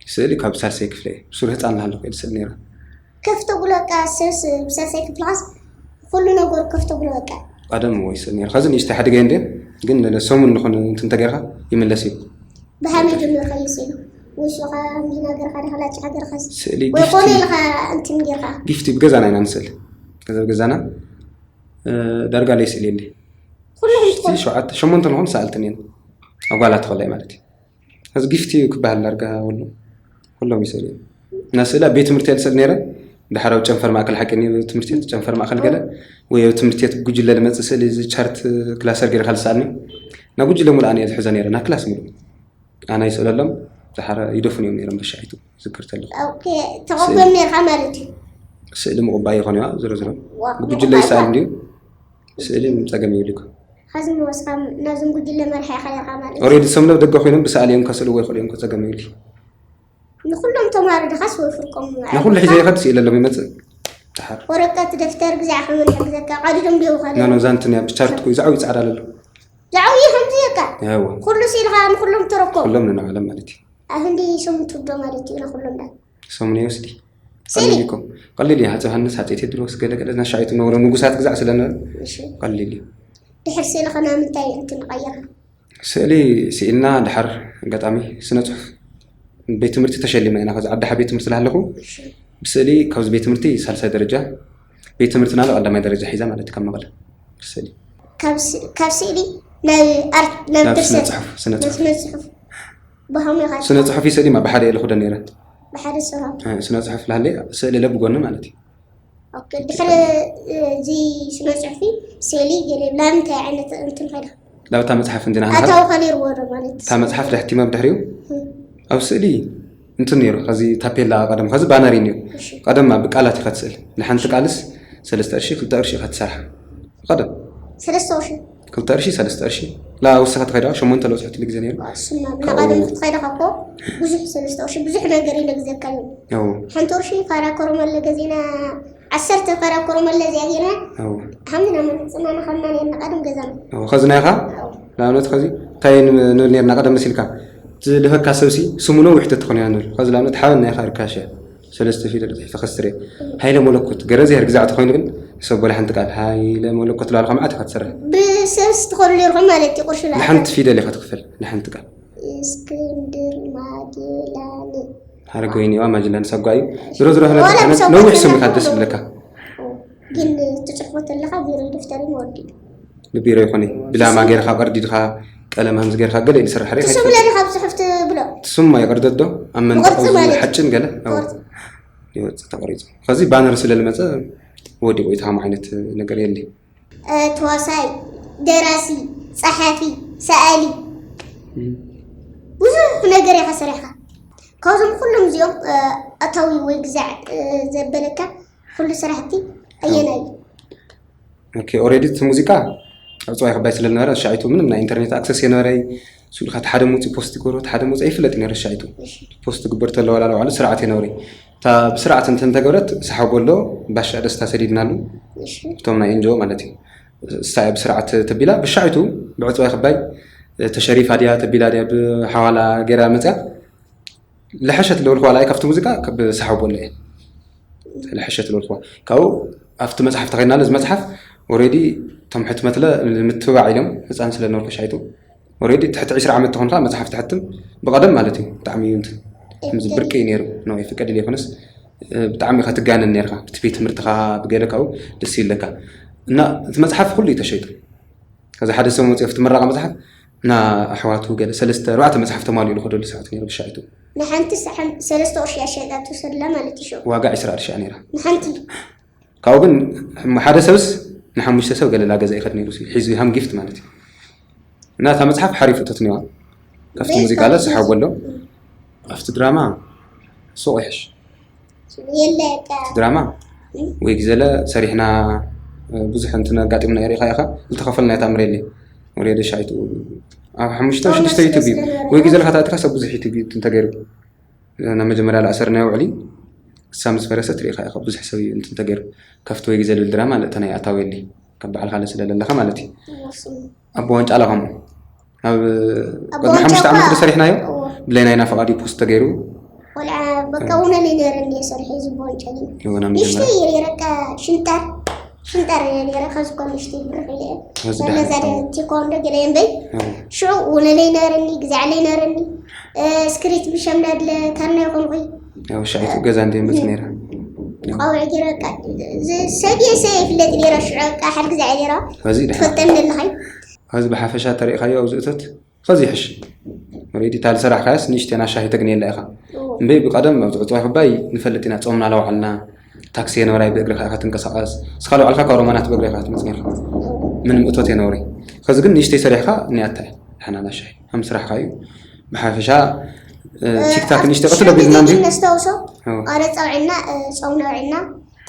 ስእሊ ካብ ሳልሳይ ክፍለ እየ ሱር ህፃን ናሃለኩ እየ ስእሊ ነይረ ከፍ ተብሎ በቃ ሰስ ብሳልሳይ ክፍልኻስ ኩሉ ነገሩ ከፍ ተብሎ በቃ ቀደም ወይ ስእሊ ነይረ ከዚ ንእሽተ ሓደገ እንደ ግን ሰሙን ንኾን እንትን ተገርካ ይምለስ እዩ ብሃመይ ጀምርካዩ ስእሊ ውሽኻ እንዲና ገርካ ዳኸላጭ ሃገርካስ ስእሊ ወይ ኮነ ጊፍቲ ኢልካ እንትን ጌርካ ጊፍቲ ብገዛና ኢና ንስእል ገዛ ብገዛና እ፣ ዳርጋ ለይ ስእሊ የለ ኩሉ ሸውዓተ ሸሞንተ ንኾን ሰኣልትን እየን ኣጓላት ከላይ ማለት እዩ እዚ ጊፍቲ እዩ ክበሃል ዳርጋ ወሉ ኩሎም ይስእል እዩ እና ስእሊ ኣብ ቤት ትምህርቲ እየ ዝስእል ነይረ ድሓር ኣብ ጨንፈር ማእከል ሓቂ እኒኦ ትምህርቲ ቤት ጨንፈር ማእከል ገለ ወይ ኣብ ትምህርቲ ቤት ጉጅለ ዝመፅእ ስእሊ እዚ ቻርት ክላሰር ገይርካ ዝሰኣልኒ እና ጉጅለ ሙሉኣን እየ ዝሕዞ ነይረ እና ክላስ ሙሉእ ኣነ ይስእለሎም ድሓር ይደፉን እዮም ነይሮም በሻሒቱ ዝክር ተለኹ ተቐበል ነርካ ማለት እዩ ስእሊ ምቕባእ ይኾን እያ ዝሮ ዝሮ ዋ፣ ብጉጅለ ይሰኣል እንድዩ ስእሊ ጸገም ይብልኩ ኸዚ ንወስኻ ናብዝም ጉጅለ መርሒ ኢኻ ነርካ ማለት እዩ ኦሬዲ ሰምነብ ደገ ኮይኖም ብሰኣል እዮም ከስእልዎ ይኽእሉ እዮም ከጸገም ይብሊ ንኩሎም ተማሪ ድኻስ ወይ ፍርቆም ንኩሉ ሒዘ ይኸድ ስእለሎም ይመጽእ ድሓር ወረቀት ደፍተር ግዛዕ ከመን ሕግዘካ ቀዲዶም ዲው ኸደ ናኖ ዛንትን እያ ብቻርት ኩ ዝዓብዩ ጻዕዳ ኣለሉ ዝዓብዩ ከምዚ የካ ያወ ኩሉ ስኢልኻ ንኩሎም ተረኮም ኩሎም ንናዓለም ማለት እዩ ኣሁንዲ ስም ትብዶ ማለት እዩ ንኩሎም ዳ ሰሙን ይወስዲ ስእሊ ቀሊል እኮ ቀሊል እዩ ሃፀ ዮሃንስ ሃፀ ቴድሮስ ገለገለ ናሻይቱ ነበረ ንጉሳት ግዛዕ ስለነበረ እሺ ቀሊል እዩ ድሕር ስእልኻ ናብ ምንታይ እንትን ቀየርካ ስእሊ ስኢልና ድሓር ኣጋጣሚ ስነ ፅሑፍ ቤት ትምህርቲ ተሸሊመ ኢና ከዚ ዓዲ ሓ ቤት ትምህርቲ ዝሃለኹ ብስእሊ ካብዚ ቤት ትምህርቲ ሳልሳይ ደረጃ ቤት ትምህርትና ዶ ቀዳማይ ደረጃ ሒዛ ማለት እዩ ካብ መቐለ ስእሊ ካብ ስ- ካብ ስእሊ ናብ ኣርት ናብ ናብ ስነ ድርሰት ፅሑፍ ስነ ናብ ፅሑፍ ስነ ፅሑፍ ብኸመይ ኢኻ ስነ ፅሑፍ ይስእሊ ማ ብሓደ እየ ልኹደ ነይረ ብሓደ ስኻ እ፣ ስነ ፅሑፍ ላሃለ ስእሊ ለብጎኒ ማለት እዩ ኦኬ፣ ድሕሪ እዚ ስነ ፅሑፊ ስእሊ ገለ ላምንታይ ዓይነት እንትን ኸይዳ ላብታ መፅሓፍ እንዲና ኣታዊ ከሊርዎ ዶ ማለት እታ መፅሓፍ ደሕቲመ ብድሕሪኡ ኣብ ስእሊ እንትን ነይሩ ከዚ ታፔላ ቀደም ከዚ ባነር እዩ ነይሩ ቀደም ኣብ ቃላት ኢኻ ትስእል ንሓንቲ ቃልስ ሰለስተ ቅርሺ ክልተ ቅርሺ ኢኻ ትሰርሓ ቀደም ሰለስተ ቅርሺ ክልተ ቅርሺ ሰለስተ ቅርሺ ላ ወሰኻ ትኸይዳ ሸሞንተ ለብፅሑ ትሉ ግዜ ነይሩ ስማ ብናቃደም ክትኸይዳ ካኮ ብዙሕ ሰለስተ ቅርሺ ብዙሕ ነገር ኢለ ግዘካ እዩ ያው ሓንቲ ቅርሺ ፋራ ኮረመለ ገዜና ዓሰርተ ፋራ ኮረመለ እዚኣ ጌና ያው ሃምና መፅና ንኸምና ነና ቀደም ገዛና ያው ከዚ ናይኻ ንኣብነት ከዚ እንታይ ንብል ነርና ቀደም መሲልካ ዝልፈካ ሰብሲ ስሙ ነዊሕ ተትኾን እያ ንብል ከዚ ንኣብነት ሓበን ናይኻ ርካሽ እያ ሰለስተ ፊደል ፅሒፈ ከስትር እየ ሃይለ መለኮት ገረዚ ህር ግዛዕ ተኾይኑ ግን ሰብ በለ ሓንቲ ቃል ሃይለ መለኮት ላልካ መዓት ኢኻ ትሰርሕ ብሰብስ ትኾኑ ነርኩም ማለት እዩ ቅርሺ ላ ንሓንቲ ፊደል ኢኻ ትኽፈል ንሓንቲ ቃል እስክንድር ማጌላን ሃረገወይኒ ዋ ማጅላን ሳጓ እዩ ዝሮ ዝሮ ዋላ ህነ ብሰው ነዊሕ ከፍተና ስምካ ደስ ከሎ። ይብለካ ግን ትፅሕፎ ተለካ ቢሮ ደፍተር ይመወዲ ንቢሮ ይኾነ ብላማ ጌርካ ቀርዲድካ ቀለም ሃምዝ ጌርካ ገለ ኢሉ ስራሕ ሬ ትስብለ ዲኻ ብፅሑፍ ትብሎ ትስማ ይቅርደት ዶ ኣብ መንጠቀ ቅርፂ ማለት ሓጭን ገለ ቅርፂ። ይወፅእ ተቆሪፁ ከዚ ባነር ስለ ዝመፀ ወዲቑ እዩ፣ እቲ ከምኡ ዓይነት ነገር የለ። ተዋሳይ፣ ደራሲ፣ ጸሓፊ፣ ሰኣሊ፣ ብዙሕ ነገር ኢኻ ሰሪሕካ። ካብዞም ኩሎም እዚኦም ኣታዊ ወይ ግዛዕ ዘበለካ ኩሉ ስራሕቲ ኣየናይ እዩ? ኦኬ፣ ኦሬዲ እቲ ሙዚቃ ዕፅዋይ ክባይ ስለ ዝነበረ ሻይቱ ምንም ናይ ኢንተርኔት ኣክሰስ የነበረይ። ስሉካ ሓደ መውፅኢ ፖስት ይገብሮ ሓደ መውፅኢ ይፍለጥ ነረ ሻይቱ ፖስት ግበር ተለዋላ ለዋሉ ስርዓት የነበረይ። እታ ብስርዓት እንተ እንተገብረት ሰሓቦ ኣሎ ባሻ ደስታ ሰዲድናሉ እቶም ናይ ኤንጆ ማለት እዩ። እሳ እያ ብስርዓት ተቢላ ብሻይቱ ብዕፅዋይ ክባይ ተሸሪፋ ድያ ተቢላ ድያ ብሓዋላ ገይራ መፅያ ለሐሸት ለበልኩዋ ላይ ካብቲ ሙዚቃ ብሰሓቦ ኣሎ እየ። ለሐሸት ለበልኩዋ ካብኡ ኣብቲ መፅሓፍ ተኸድና እዚ መፅሓፍ ኦሬዲ እቶም ሕትመትለ ንምትብባዕ ኢሎም ህፃን ስለ ነበርኩ ሻይቱ ኦሬዲ ትሕቲ ዕስራ ዓመት ተኾንካ መፅሓፍ ትሕትም ብቐደም ማለት እዩ። ብጣዕሚ እዩ እንትን ከምዚ ብርቂ እዩ ነይሩ። ኖ ይፍቀድ ኢለ ይኹንስ ብጣዕሚ ኢኻ ትጋነን ነርካ ብቲ ቤት ትምህርትኻ ብገለ ካብኡ ደስ ይብለካ እና እቲ መፅሓፍ ኩሉ እዩ ተሸይጡ። ከዚ ሓደ ሰብ መፅኦ ኣብቲ ምረቓ መፅሓፍ እና ኣሕዋቱ ገለ ሰለስተ ኣርባዕተ መፅሓፍ ተማሊኡ ዝኸደሉ ሰዓት ነይሩ ብሻይቱ። ንሓንቲ ሰለስተ ቅርሺ እያ ሸይጣ ትወሰድላ ማለት እዩ። ዋጋ ዕስራ ቅርሺ እያ ነይራ። ንሓንቲ ካብኡ ግን ሓደ ሰብስ ንሓሙሽተ ሰብ ገለ ላገዛ ይኸድ ነይሩ ሲ ሒዙ ሃም ጊፍት ማለት እዩ። እና እታ መፅሓፍ ሓሪፍ እቶት ነዋ። ካብቲ ሙዚቃ ለ ሰሓቦ ኣሎ ኣብቲ ድራማ ሱቕ ይሕሽ። የለ በቃ። እቲ ድራማ ወይ ግዘለ ሰሪሕና ብዙሕ እንትን ኣጋጢሙና ሪኢኻ ኢኻ ዝተኸፈልና እያ ተኣምር የለ ወሬደ ሻይቱ ኣብ ሓሙሽተ ሽዱሽተ ዩቱብ እዩ ወይ ግዘለ ካታትካ ሰብ ብዙሕ ዩቱብ እዩ እንትን ተገይሩ ናብ መጀመርያ ለኣሰርናዮ ውዕሊ እሳ ምስ ፈረሰት ሪኢኻ ኢኻ ብዙሕ ሰብ እዩ እንትን ተገይሩ ከፍቲ ወይ ግዘ ልብል ድራማ ለእተ ናይ ኣታዊ የለ ካብ በዓልካ ለ ስለ ለለኻ ማለት እዩ ኣብ ዋንጫ ኣለኸሞ ኣብ ኣብ ቅድሚ ዋንጫ ሓሙሽተ እኳ ዓመት ዶ ሰሪሕናዮ እዎ። ብሌናይና ፈቓድ እዩ ፖስት ተገይሩ ቆልዓ በቃ ውነለይ ነይረ እንዲ ሰሪሐ እዚ ብዋንጫ ግን ይወና ንሽተ መጀመርያ ይረቃ ሽንጣር ሽንጣር ነይረ ከዚ ኮ ንሽተ ብርክ እየ ከዚ ደሓን ነዛ ደ ቴኳንዶ ገለ እምበይ እዎ። ሽዑ ውነለይ ነይረኒ ግዛዕለይ ነይረኒ ስክሪት ብሸምዳ ድለ ካና ይኮንኩይ ያው ሻይቱ ገዛ እንደ መጽ ነይራ ቆውዕ ገይረ በቃ ሰብየ ሰ ይፍለጥ ነይረ ሽዑ በቃ ሓድ ግዛዕ ነይራ ከዚ ደሓን ትፈልጠኒ ኣለኻይ ከዚ ብሓፈሻ ተሪእኻዮ ኣብዚ እቶት ከዚ ይሕሽ። ኦሬዲ እታ ዝሰራሕካያስ ንእሽተይ ናሻሂ ተግንየላ ኢኻ። እምበይ ብቐደም ኣብዚ ዕፅዋይ ክባይ ንፈልጥ ኢና ፆምና ለዋዕልና ታክሲ የነበራይ ብእግርኻ ኢኻ ትንቀሳቐስ እስኻ ለዋዕልካ ካብ ሮማናት ብእግሪ ኢኻ ትመፅ ነርካ ምንም እቶት የነበረይ። ከዚ ግን ንእሽተይ ሰሪሕካ እኒኣታ እያ ደሕና ናሻሂ ከም ስራሕካ እዩ። ብሓፈሻ እ፣ ቲክታክ ንእሽተይ ቅትል ኣቢልና እንዲ ነስተውሶ ኣዎ። ኣረ ፀውዕና እ፣ ፆምና ውዕልና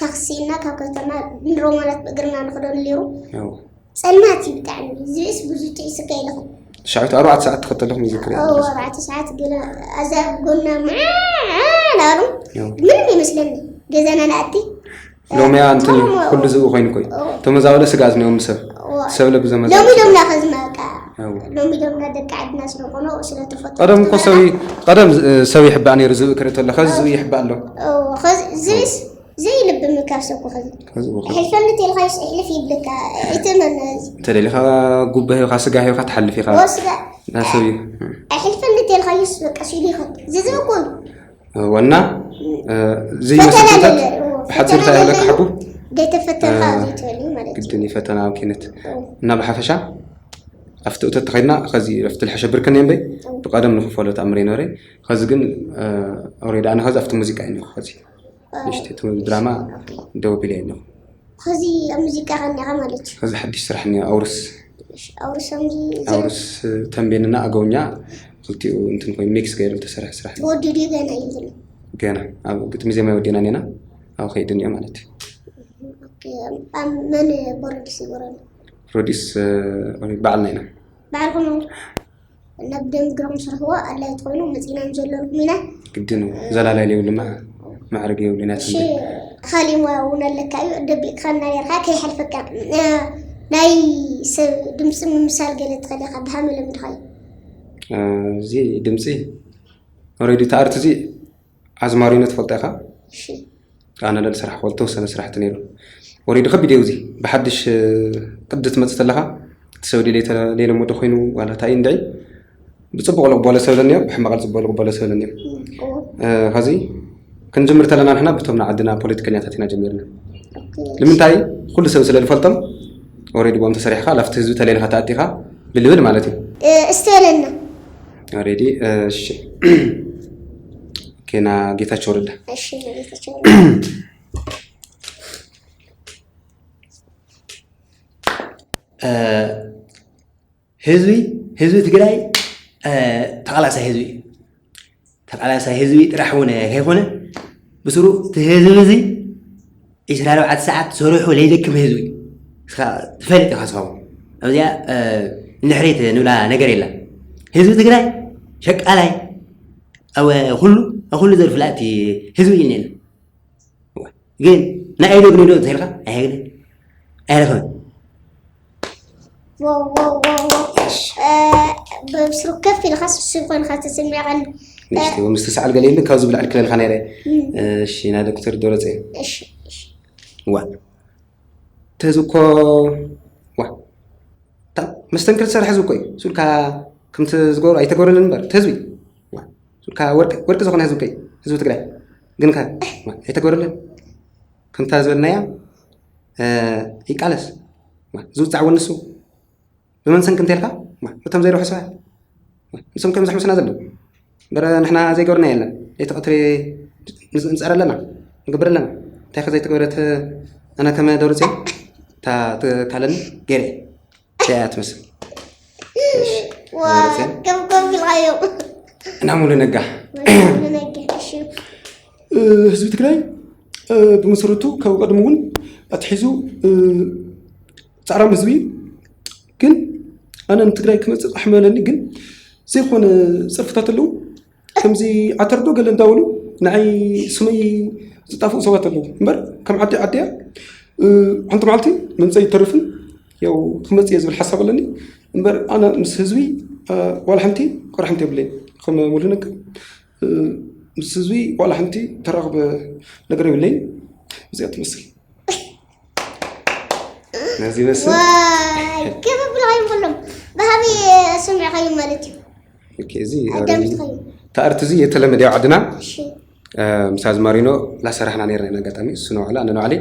ታክሲና ካብ ከተማ ንሮማናት ብእግርና ንክደሉ ነይሩ። ኣዎ። ጸልማት እዩ ብጣዕሚ። ዝብእስ ብዙ ጥዒስካ ኢለኹም። ትሽዓተ ኣርባዕተ ሰዓት ተኸተልኹም ይዝክር እየ። ኣዎ፣ ኣርባዕተ ሰዓት ገለ ኣዛ ጎና ምዓ ናሩ ያው። ምንም ይመስለኒ። ገዛና ንኣቲ ሎሚያ እንትን እዩ ኩሉ ዝብኡ ኮይኑ ኮይ ተመዛበለ ስጋት ነዮም ሰብ ሰብ ለብዘመዛ ሎሚ ዶምና ከዝማቃ ያው። ሎሚ ዶምና ደቂ ዓድና ስለኾነ ስለተፈጠሩ ቀደም እኮ ሰብ ቀደም ሰብ ይሕባእ ነይሩ ዝብኢ ክርኢ ተሎ ከዚ ዝብኢ ይሕባእ ኣሎ ዝብስ ዘይልብም ካብ ሰብ ክኸዚ ሕልፈኒ ተልካ ይስሕልፍ ይብልካ። እቲ መን ተደሊኻ ጉበ ሂብካ ስጋ ሂብካ ትሓልፍ ኢኻ ወስጋ ናብ ሰብ እዩ። ኣይሕልፈኒ ተልካ ይስ በቃ ሲሉ ይኸድ ዝዝብኩ ዋና ዘይመስልታት ብሓፂር እንታይ ይብለካ ሓቡ ዘይተፈተንካ ዘይትበል ማለት እዩ። ግድን እዩ ፈተና ኣብ ኪነት እና ብሓፈሻ ኣብቲ እቶት ተኸድና ከዚ ረፍቲ ልሐሸ ብርክን እምበይ ብቀደም ንክፈሎ ተኣምር ይነበረ። ከዚ ግን ኦሬዲ ኣነ ከዚ ኣብቲ ሙዚቃ እዩ ከዚ ንሽቲ እቲ ድራማ ደው ቢለ ኣለኹ። ከዚ ኣብ ሙዚቃ ከኒኻ ማለት እዩ። ከዚ ሓድሽ ስራሕ እኒኦ ኣውርስ ኣውርሶም ኣውርስ ተንቤንና ኣገውኛ ክልቲኡ እንትን ኮይኑ ሚክስ ገይሩ ዝተሰርሐ ስራሕ እዩ። ተወዲዱ ገና እዩ ዘሎ። ገና ኣብ ግጥሚ ዜማ ወዲና ኔና ኣብ ከይዲ እኒኦ ማለት እዩ። ኦኬ፣ ኣብ መን ፕሮዲስ ይገብረሉ? ፕሮዲስ ባዕልና ኢና። ባዕልኩም ናብ ደም ግሮም ስርሕዎ ኣድላይ ትኾይኑ መፂና ንዘለልኩም ኢና። ግድን እዩ ዘላላይ የብሉና ማዕርግ የብሉና እሺ። ካሊእ ሞያ እውን ኣለካ እዩ ደቢቕካ እና ነርካ ከይሓልፈካ ናይ ሰብ ድምፂ ምምሳል ገለ ትኸእል ኢኻ ብሃመ ለምድኻ እዩ። እዚ ድምፂ ኦሬዲ እቲ ኣርት እዚ ኣዝማሪኖ ትፈልጦ ኢኻ? እሺ። ኣነ ለል ስራሕ ወል ተወሰነ ስራሕቲ ነይሩ ወሪዱ ከቢድ እዩ እዚ ብሓድሽ ቅዲ ትመፅእ ተለኻ እቲ ሰብ ድሌ ተሌለ ሞዶ ኮይኑ ዋላ እንታይ እንድዒ ብፅቡቅ ልቅበሎ ሰብ ለኒዮ ብሕማቅ ዝፅቡቅ ልቅበሎ ሰብ ለኒዮ ከዚ ክንጅምር ተለና ንሕና ብቶም ንዓድና ፖለቲከኛታት ኢና ጀሚርና ንምንታይ ኩሉ ሰብ ስለ ዝፈልጦም ኦሬዲ ቦም ተሰሪሕካ ላፍቲ ህዝቢ ተሌልካ ተኣቲኻ ብልብል ማለት እዩ እስተለና ኦሬዲ እሺ ኬና ጌታቸው ረዳ እሺ ጌታቸው ረዳ ህዝቢ ህዝቢ ትግራይ ተቓላሳይ ህዝቢ እዩ። ተቓላሳይ ህዝቢ ጥራሕ እውን ከይኮነ ብስሩ እቲ ህዝቢ እዚ ዕስራ ኣርባዕተ ሰዓት ሰሪሑ ለይደክም ህዝቢ እዩ። እስኻ ትፈልጥ ኢኻ እስኻ እውን ኣብዚኣ ንድሕሪት ንብላ ነገር የላ። ህዝቢ ትግራይ ሸቃላይ ኣብ ኩሉ ኣብ ኩሉ ዘርፊ ላእቲ ህዝቢ ኢልና ኢና። ግን ናይ ኣይዶ ግን ዶ ተልካ ኣይግን ኣይረኸብን። ብስሩ ከፍ ኢልካ ስሱብ ኮይንካ ተሰሚዕካኒ። ንእሽተይ ምስ ተሰዓል ገለ የለን ካብዚ ብላዕሊ ክለልካ ነይረ። እሺ ናይ ዶክተር ደብረፅዮን። ዋ ተዝኮ ዋ መስተንክር ዝሰርሐ ዝኮ እዩ ሱልካ ከምቲ ዝገብሩ ኣይተገብረልን እምበር ተህዝቢ ሱልካ ወርቂ ዝኾነ ህዝቢ ከይ ህዝቢ ትግራይ ግንከ ኣይተገብረልን ከምታ ዝበልናያ ይቃለስ ዝውፃዕ እውን ንሱ ብመን ሰንኪ እንተልካ እቶም ዘይረብሑ ሰባት ንሶም ከም ዘሕምሱና ዘለዉ እምበር ንሕና ዘይገብርና የለን ለይቲ ቀትሪ ንፀረ ኣለና ንገብር ኣለና እንታይ ከ ዘይተገብረት ኣነ ከመ ደብረፅዮን እታ ትካለኒ ገይረ እያ ትመስል ከብከብ ኢልካዮ እና ሙሉ ነጋ ህዝቢ ትግራይ ብመሰረቱ ካብ ቀድሚ እውን ኣትሒዙ ፃዕራም ህዝቢ ግን ኣነ ንትግራይ ክመፅእ ቃሕመለኒ ግን ዘይኮነ ፀርፍታት ኣለዉ ከምዚ ዓተርዶ ገለ እንዳበሉ ንዓይ ስመይ ዝጣፍኡ ሰባት ኣለዉ እምበር ከም ዓዲ ዓዲያ ሓንቲ መዓልቲ ምምፀእ ይተርፍን ያው ክመፅእ እየ ዝብል ሓሳብ ኣለኒ እምበር ኣነ ምስ ህዝቢ ዋላ ሓንቲ ቅርሕንቲ የብለይ ከም ሙሉ ነጋ ምስ ህዝቢ ዋላ ሓንቲ ተራኽበ ነገር የብለይ እዚኣ ትመስል ነዚ ይመስል ከበብልካዮም ከሎም ብሃበይ ሰሚዕካዮም ማለት እዩ ኦኬ፣ እዚ ኣዳምጥካዮም ታእርቲ እዚ የተለመደ ያው ዓድና እሺ ምሳዝ ማሪኖ ላሰራሕና ነርና ኢና ኣጋጣሚ እሱ ነባዕሉ ኣነ ነባዕለይ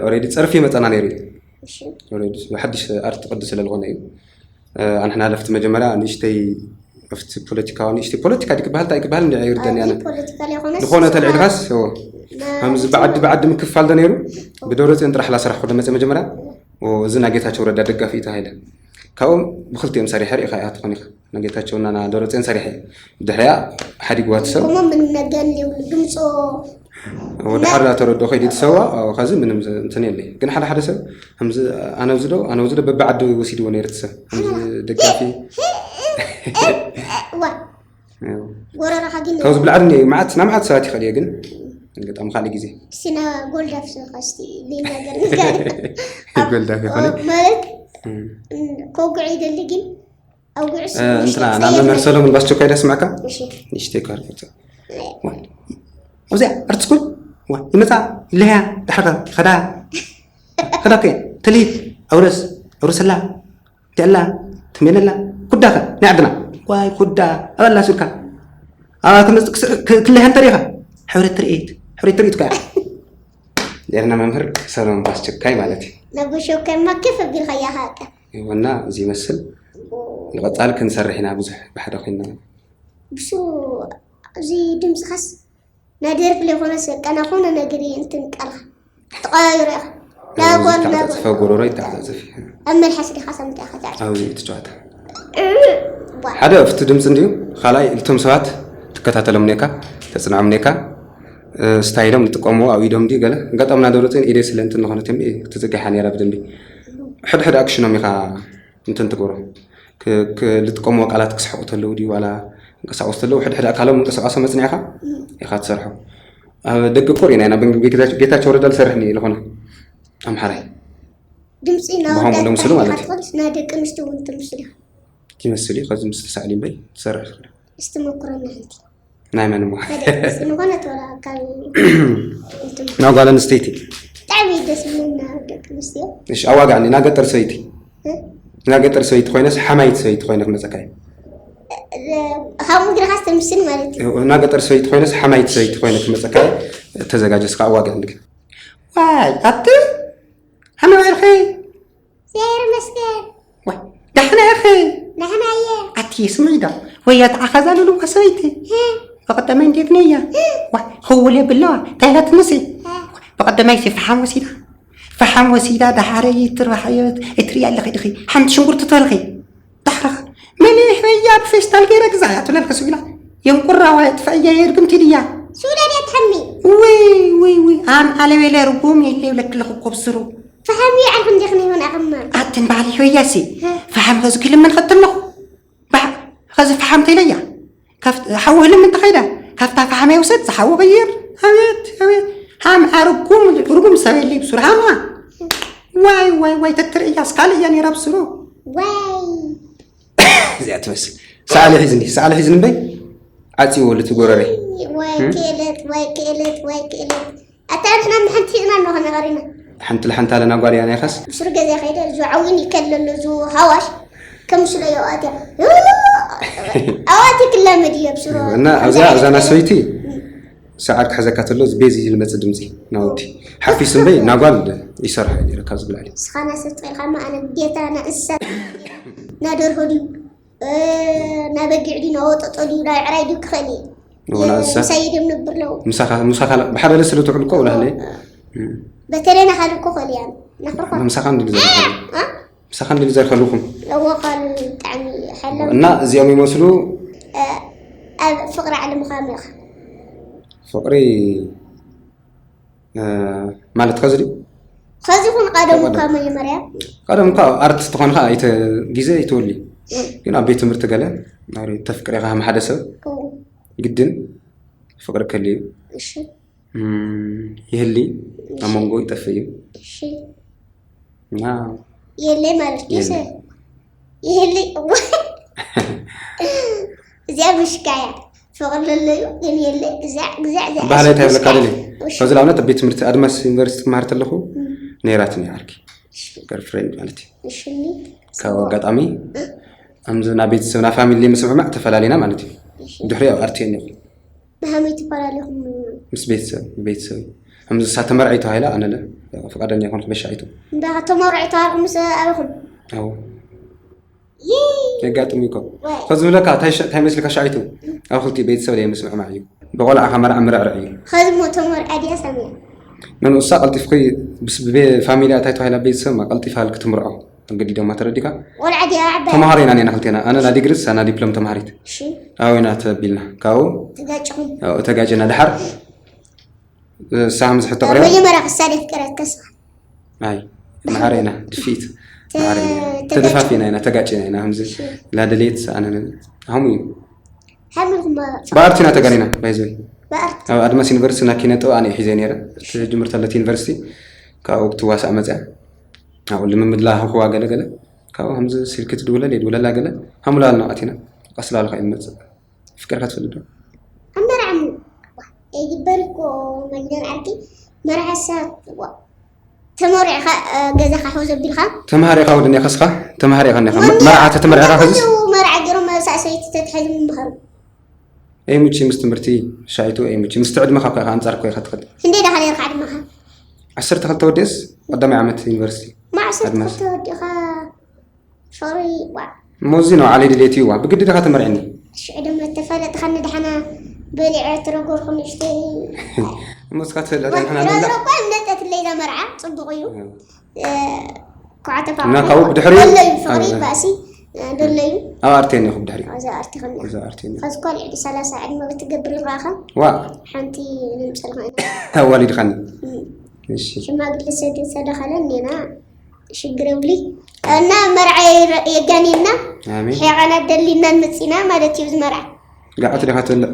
ኦሬዲ ፀርፊ መፀና ነይሩ እዩ እሺ ኦሬዲ ብሓድሽ ኣርት ቅዲ ስለ ዝኾነ እዩ ኣንሕና ለፍቲ መጀመርያ ንእሽተይ ኣብቲ ፖለቲካዊ ንእሽተይ ፖለቲካ ድዩ ክበሃል እንታይ ክበሃል እንዲ ኣይርደን ያነ ፖለቲካ ዘይኮነስ ዝኾነ ተልዒልካስ ከምዚ ብዓዲ ብዓዲ ምክፋል ዶ ነይሩ ብደብረፅዮን ጥራሕ ላሰራሕኩ ዶ መፀ መጀመርያ እዚ ናይ ጌታቸው ረዳ ደጋፊ እዩ ተባሂለ ካብኦም ብክልቲኦም ሰሪሐ ርኢኻ ኢኻ ትኾን ኢኻ ናይ ጌታቸውና ና ደብረፅዮን ሰሪሐ ድሕሪያ ሓዲግዋ ትሰብ ከምኡ ምን ነገር እንዲሁ ድምፆ ወደ ሓራ ተረዶ ከይዲ ትሰዋ ከዚ ምንም እንትን የለ ግን ሓደ ሓደ ሰብ ከምዚ ኣነብዚ ዶ ኣነብዚ ዶ በብዓዲ ወሲድዎ ነይሩ ትሰብ ከምዚ ደጋፊ ዋ ጎረራኻ ግን ካብዚ ብላዕሊ እኒኦ እዩ መዓት ናብ መዓት ሰባት ይኽእል እየ ግን ገጣሚ ካልእ ግዜ እስቲ ና ጎልዳፍ ስኻ እስቲ ዘይናገር ንጋር ጎልዳፍ ይኾነ ማለት ከውግዕ ይደሊ ግን ኣውግዕስ እንትና ናብ መምህር ሰሎሞን ባስቸኳይ ደስማዕካ ንእሽተይ ክህርፈት ኣብዚኣ ኣርትስኩል ይመፃ ይለያ ዳሕርካ ከዳ ከዳ ከ ተልሂት ኣውረስ ኣውረሰላ ትዕላ ትሜነላ ኩዳ ከ ናይ ዓድና ዋይ ኩዳ ኣበላ ሱልካ ክለያ እንተሪኢኻ ሕብረት ትርኢት ሕብረት ትርኢት ከ ዴርና መምህር ሰሎሞን ባስቸኳይ ማለት እዩ ነብሾ ከማ ክፍ ኣቢልካ ያሃቀ ይወና እዚ ይመስል ንቐፃል ክንሰርሕ ኢና ብዙሕ ብሓደ ኮይና ብሱ እዚ ድምፅኻስ ናይ ደርፊ ለይኮነስ ቀና ኮነ ነገር እንትን ቃልካ ተቀያይሮ ኢኻ ናጓል ናጓል ተዓፃፅፈ ጎሮሮ ይተዓፃፅፍ ኣብ መልሓስ ዲኻ ሰምታ ኢኻ ተዓፃ ኣብዚ ትጫወታ ሓደ ኣብቲ ድምፂ እንድዩ ካልኣይ እልቶም ሰባት ትከታተሎም ኔካ ተፅንዖም ኔካ ስታይሎም ዝጥቀምዎ ኣብ ኢዶም ድዩ ገለ ኣጋጣሚ ናደብረፅዮን ኢደይ ስለ እንትን ዝኾነት እዮም ትዝግሓ ነይራ ብደንቢ ሕድሕድ ኣክሽኖም ኢኻ እንትን ትገብሮ ልጥቀምዎ ቃላት ክስሕቁ ተለዉ ድዩ ዋላ እንቀሳቀሱ ተለዉ ሕድሕድ ኣካሎም እንቀሳቀሶም ኣፅኒዕካ ኢኻ ትሰርሖ ኣብ ደቂ ቁር ኢና ኢና ጌታቸው ረዳ ዝሰርሕ ኒ ዝኾነ ኣምሓራይ ድምፂ ብኸምኡ ዶ ምስሉ ማለት እዩ ናይ ደቂ ኣንስትዮ እውን ትምስል ኢኻ ይመስል እዩ ከዚ ምስ ተሳእሊ እምበይ ትሰርሕ ትኽእል እስቲ መኩረና ሓንቲ ናይ መን እሞ ዝኾነት ወላ ካብ ናይ ጓል ኣንስተይቲ ብጣዕሚ ደስ ዝብለና ደቂ ኣንስትዮ እሺ ኣዋጋዕኒ ናይ ገጠር ሰበይቲ ናይ ገጠር ሰበይቲ ኮይነስ ሓማይት ሰበይቲ ኮይነ ክመፀካ እዩ ካብ ምድርካ ዝተምስል ማለት እዩ ናይ ገጠር ሰበይቲ ኮይነስ ሓማይት ሰበይቲ ኮይነ ክመፀካ ተዘጋጀ ስካ ኣዋጋዕኒ ግን ዋይ ኣቲ ከመይ ውዒልኺ እግዚኣብሔር ይመስገን። ዋይ ዳሕና ኢኺ? ዳሕና እየ። ኣቲ ስምዒ ዶ ወይ ኣቲ ዓኻዛ ለልዋ ሰበይቲ? በቐደማይ እንዴት ነያ? ዋይ ኽውል የብለዋ እንታይ ኢላ ትንሲ? በቐደማይ ሲ ፈሓም ወሲዳ ፈሓም ወሲዳ ደሓረ ይትርባሓዮ። እትርእያ ኣለኺ ድኺ ሓንቲ ሽንጉርቲ ትበልኺ? ዳሕራኻ መሊሕ እያ ብፌስታል ገይረ ግዛያ ትብለልካ ስቢላ። የንቁራዋ የጥፍአያ የድግምቲ ድያ? ሱዳን እያ ትሓሚ። ውይ ውይ ውይ ኣም ኣለቤለ ርጉም የለ ይብለኪ ኣለኹ እኮ ብስሩ። ፈሓም ይዓልኩም ዲኽኒ ይሆን ኣቕማ? ኣትን በዓል ይሕወያሲ። ፈሓም ኸዚ ክልምን ኸትለኹ ባዕ ኸዚ ፈሓም ተይለያ። ካብቲ ሓዊ ህልም እንተኸይደ ካብታ ፈሓም የውሰድ ዝሓዊ ቕይር። ኣቤት ኣቤት። ሃም ኣርጉም ርጉም ሰብ የለ ብስሩ ሃማ። ዋይ ዋይ ዋይ ተትርእያስ ካልእ እያ ነይራ ብስሩ። ዋይ እዚኣ ትመስል። ሰዓሊ ሒዝኒ ሰዓሊ ሒዝኒ እምበይ። ዓፂዎ ልቲ ጎረረይ። ወይ ክእለት ወይ ክእለት ወይ ክእለት። ኣታ ንሕና ንሓንቲ ሒዝና ኣለኹ ነቐሪና። ሓንቲ ለሓንቲ ኣለና ጓል እያ ናይኻስ። ብስሩ ገዛ ከይደ እዚ ዓዊን ይከለሎ እዚ ሃዋሽ ከም ስለ የዋትያ ኣዋቲ ክላመድ እየ ብስሩ። እና ኣብዚኣ ኣብዛ ናሰይቲ ሰዓት ክሕዘካ ተሎ እዚ ቤዚ ዝመፅእ ድምፂ ናወዲ ሓፊስ እምበይ ናጓል ይሰርሖ ነረ ካብ ዝብል ዓሊ። ስኻና ሰብ ትኽእልካማ ኣነ ግዴታ ናእንስሳት ናደርሆ ድዩ ናበጊዕ ድዩ ናወጠጦ ድዩ ናይ ዕራይ ድዩ ክኽእል እየ። ምሳኻ ብሓበለ ስለ ትውዕል እኮ ውላህለ። በተለይ ናኻል እኮ ኽእል እያ ናኽርኳ ምሳኻ እንድሉ ዘርኸሉ ምሳኻ እንድሉ ዘርኸሉኹም። ለወኻል ብጣዕሚ ሓለው እና እዚኦም ይመስሉ። ኣብ ፍቕሪ ዓለምኻ ምእኻ ፍቕሪ ማለት ከዚ ድዩ? ከዚ ኹን ቀደም እኳ መጀመርያ ቀደም እኳ ኣርቲስት ኾንካ ግዜ ይትወሊ ግን ኣብ ቤት ትምህርቲ ገለ ተፍቅሬኻ ከም ሓደ ሰብ ግድን ፍቅሪ ከልዩ ይህሊ ኣብ መንጎ ይጠፍእ እዩ። እና የለ ማለት ዲሰ የለ። ይህሊ እዚኣ ምሽካያ ፍቅሪ ለለዩ ግን የለ ግዛዕ ግዛዕ ግዛዕ ባህላይ እንታይ ይብለካ ደሊ? እሺ። ከዚ ንኣብነት ኣብ ቤት ትምህርቲ ኣድማስ ዩኒቨርሲቲ ክመሃር ተለኹ ነይራትኒ ዓርኪ ገርፍሬንድ ማለት እዩ። እሽኒ ካብ ኣጋጣሚ ከምዚ ናብ ቤተሰብ ናብ ፋሚሊ ምስምዕማዕ ተፈላለና ማለት እዩ። ድሕሪ ኣብ ኣርቲ ኔ ብኸመይ ትፈላለኹም? ምስ ቤተሰብ ቤተሰብ ከምዚ እሳ ተመርዐይ ተባሂላ ኣነ ለ ፍቃደኛ ይኮንኩ በሻ ኣይቱ እንዳ ተመርዐይ ተባልኩም ምስ ኣበኹም ኣዎ የጋጥም እኮ ከዚ ብለካ እንታይ መስልካ ሻይቱ ኣብ ክልቲኡ ቤተሰብ ለየ ምስምዕማዕ እዩ። ብቆልዓኻ መርዓ ምርዕርዕ እዩ። ከዚ ሞ ተመርዐ ድያ ሰሚያ? ንንኡሳ ቀልጢፍኩ ፋሚልያ እንታይ ተባሂላ ቤተሰብ ቀልጢፋ ክትምርዖ ኣገዲዶማ ተረዲካ? ቆልዓ ድያ ዓባይ? ተምሃሮ ኢና ኔና ክልቴና ኣነ ና ዲግሪ እሳ ና ዲፕሎም ተምሃሪት። እሺ። ኣወይና ተቢልና ካብኡ ተጋጭኹም? ተጋጭና ድሓር እሳ ከም ዝሕቶ ቅርያ መጀመርያ ክሳድ የፍቅረካ ስኻ ኣይ ማዕረ ኢና ድፊት ማዕረ ኢና ተደፋፊና ኢና ተጋጭና ኢና ከምዚ ላደሌት ኣነ ሃሙ እዩ ሃምልኩም ብኣርት ኢና ተጋኒና ባይዘ ብኣርት ኣብ ኣድማስ ዩኒቨርሲቲ ና ኪነ ጥበብ ኣነ ሒዘ ነረ ትጅምር ተለት ዩኒቨርሲቲ ካብኡ ክትዋሳእ መፅያ ኣብኡ ልምምድ ላሃኹዋ ገለ ገለ ካብኡ ከምዚ ስልኪ ትድውለል የድውለላ ገለ ሃሙላልና ኣቲና ቀስላልካ እዩ መፅእ ኣፍቂርካ ትፈልጥ ዶ? ኣብ መርዓ ሞ- ዋ፣ ኣይግበር እኮ መግደል ዓርኪ መርዓ ሳት ዋ፣ ተመሪዕካ እ፣ ገዛኻ ሕው ዘቢልካ ተምሃር ኢኻ ወድኒ ከስኻ ተምሃር ኢኻ ኒኻ መርዓ ተተመርዕኻ ከዚ መርዓ ገይሮም ሳእሰይቲ ተትሕዝ ምምሃሩ ኤሙቺ ምስ ትምህርቲ ሻይቱ ኤሙቺ ምስቲ ዕድመኻ እኮ ኢኻ ኣንጻር እኮ ኢኻ ትኸድ ክንደይ ዳኻ ነርካ ዕድመኻ ዓሰርተ ክልተ ወዲእስ ቀዳማይ ዓመት ዩኒቨርሲቲ ማዕሰርተ ኣድማስ ክልተ ወዲእኻ ሶሪ ዋ እሞ እዚ ነው ዓለይ ድሌት እዩ ዋ ብግዲ ድኻ ተመርዕኒ ሽዑ ድማ ተፋለጥኻኒ ደሓና በሊዐ ትረጎርኩ ንእሽተይ እሞ እስካ ትልዕዳ ንሕና ንብላ እኳ እምነጠትለይ እዛ መርዓ ፅቡቅ እዩ እ፣ ኳዕተ ኳዕተ እና ካብኡ ብድሕሪኡ ደለዩ ፍቅሪ ኣይ፣ ባእሲ እ፣ ደለዩ ኣብ ኣርቴን ኢኹ ብድሕሪኡ ኣዛ ኣርቲኽና እዛ ኣርቴን ከዚ እኳ ልዕሊ ሰላሳ ዕድመ ክትገብር ይረኣኻ ዋ ሓንቲ ንምፅልኻ ኢና ኣዋሊድኻኒ እም። እሺ ሽማግለ ሰደ ሰደኸለ እኔና ሽግር የብሊ እና መርዓ የጋኔና ኣሜን ሔቐና ደሊና መፂና ማለት እዩ ዝመርዓ ጋዓት ዲኻ ትበልዕ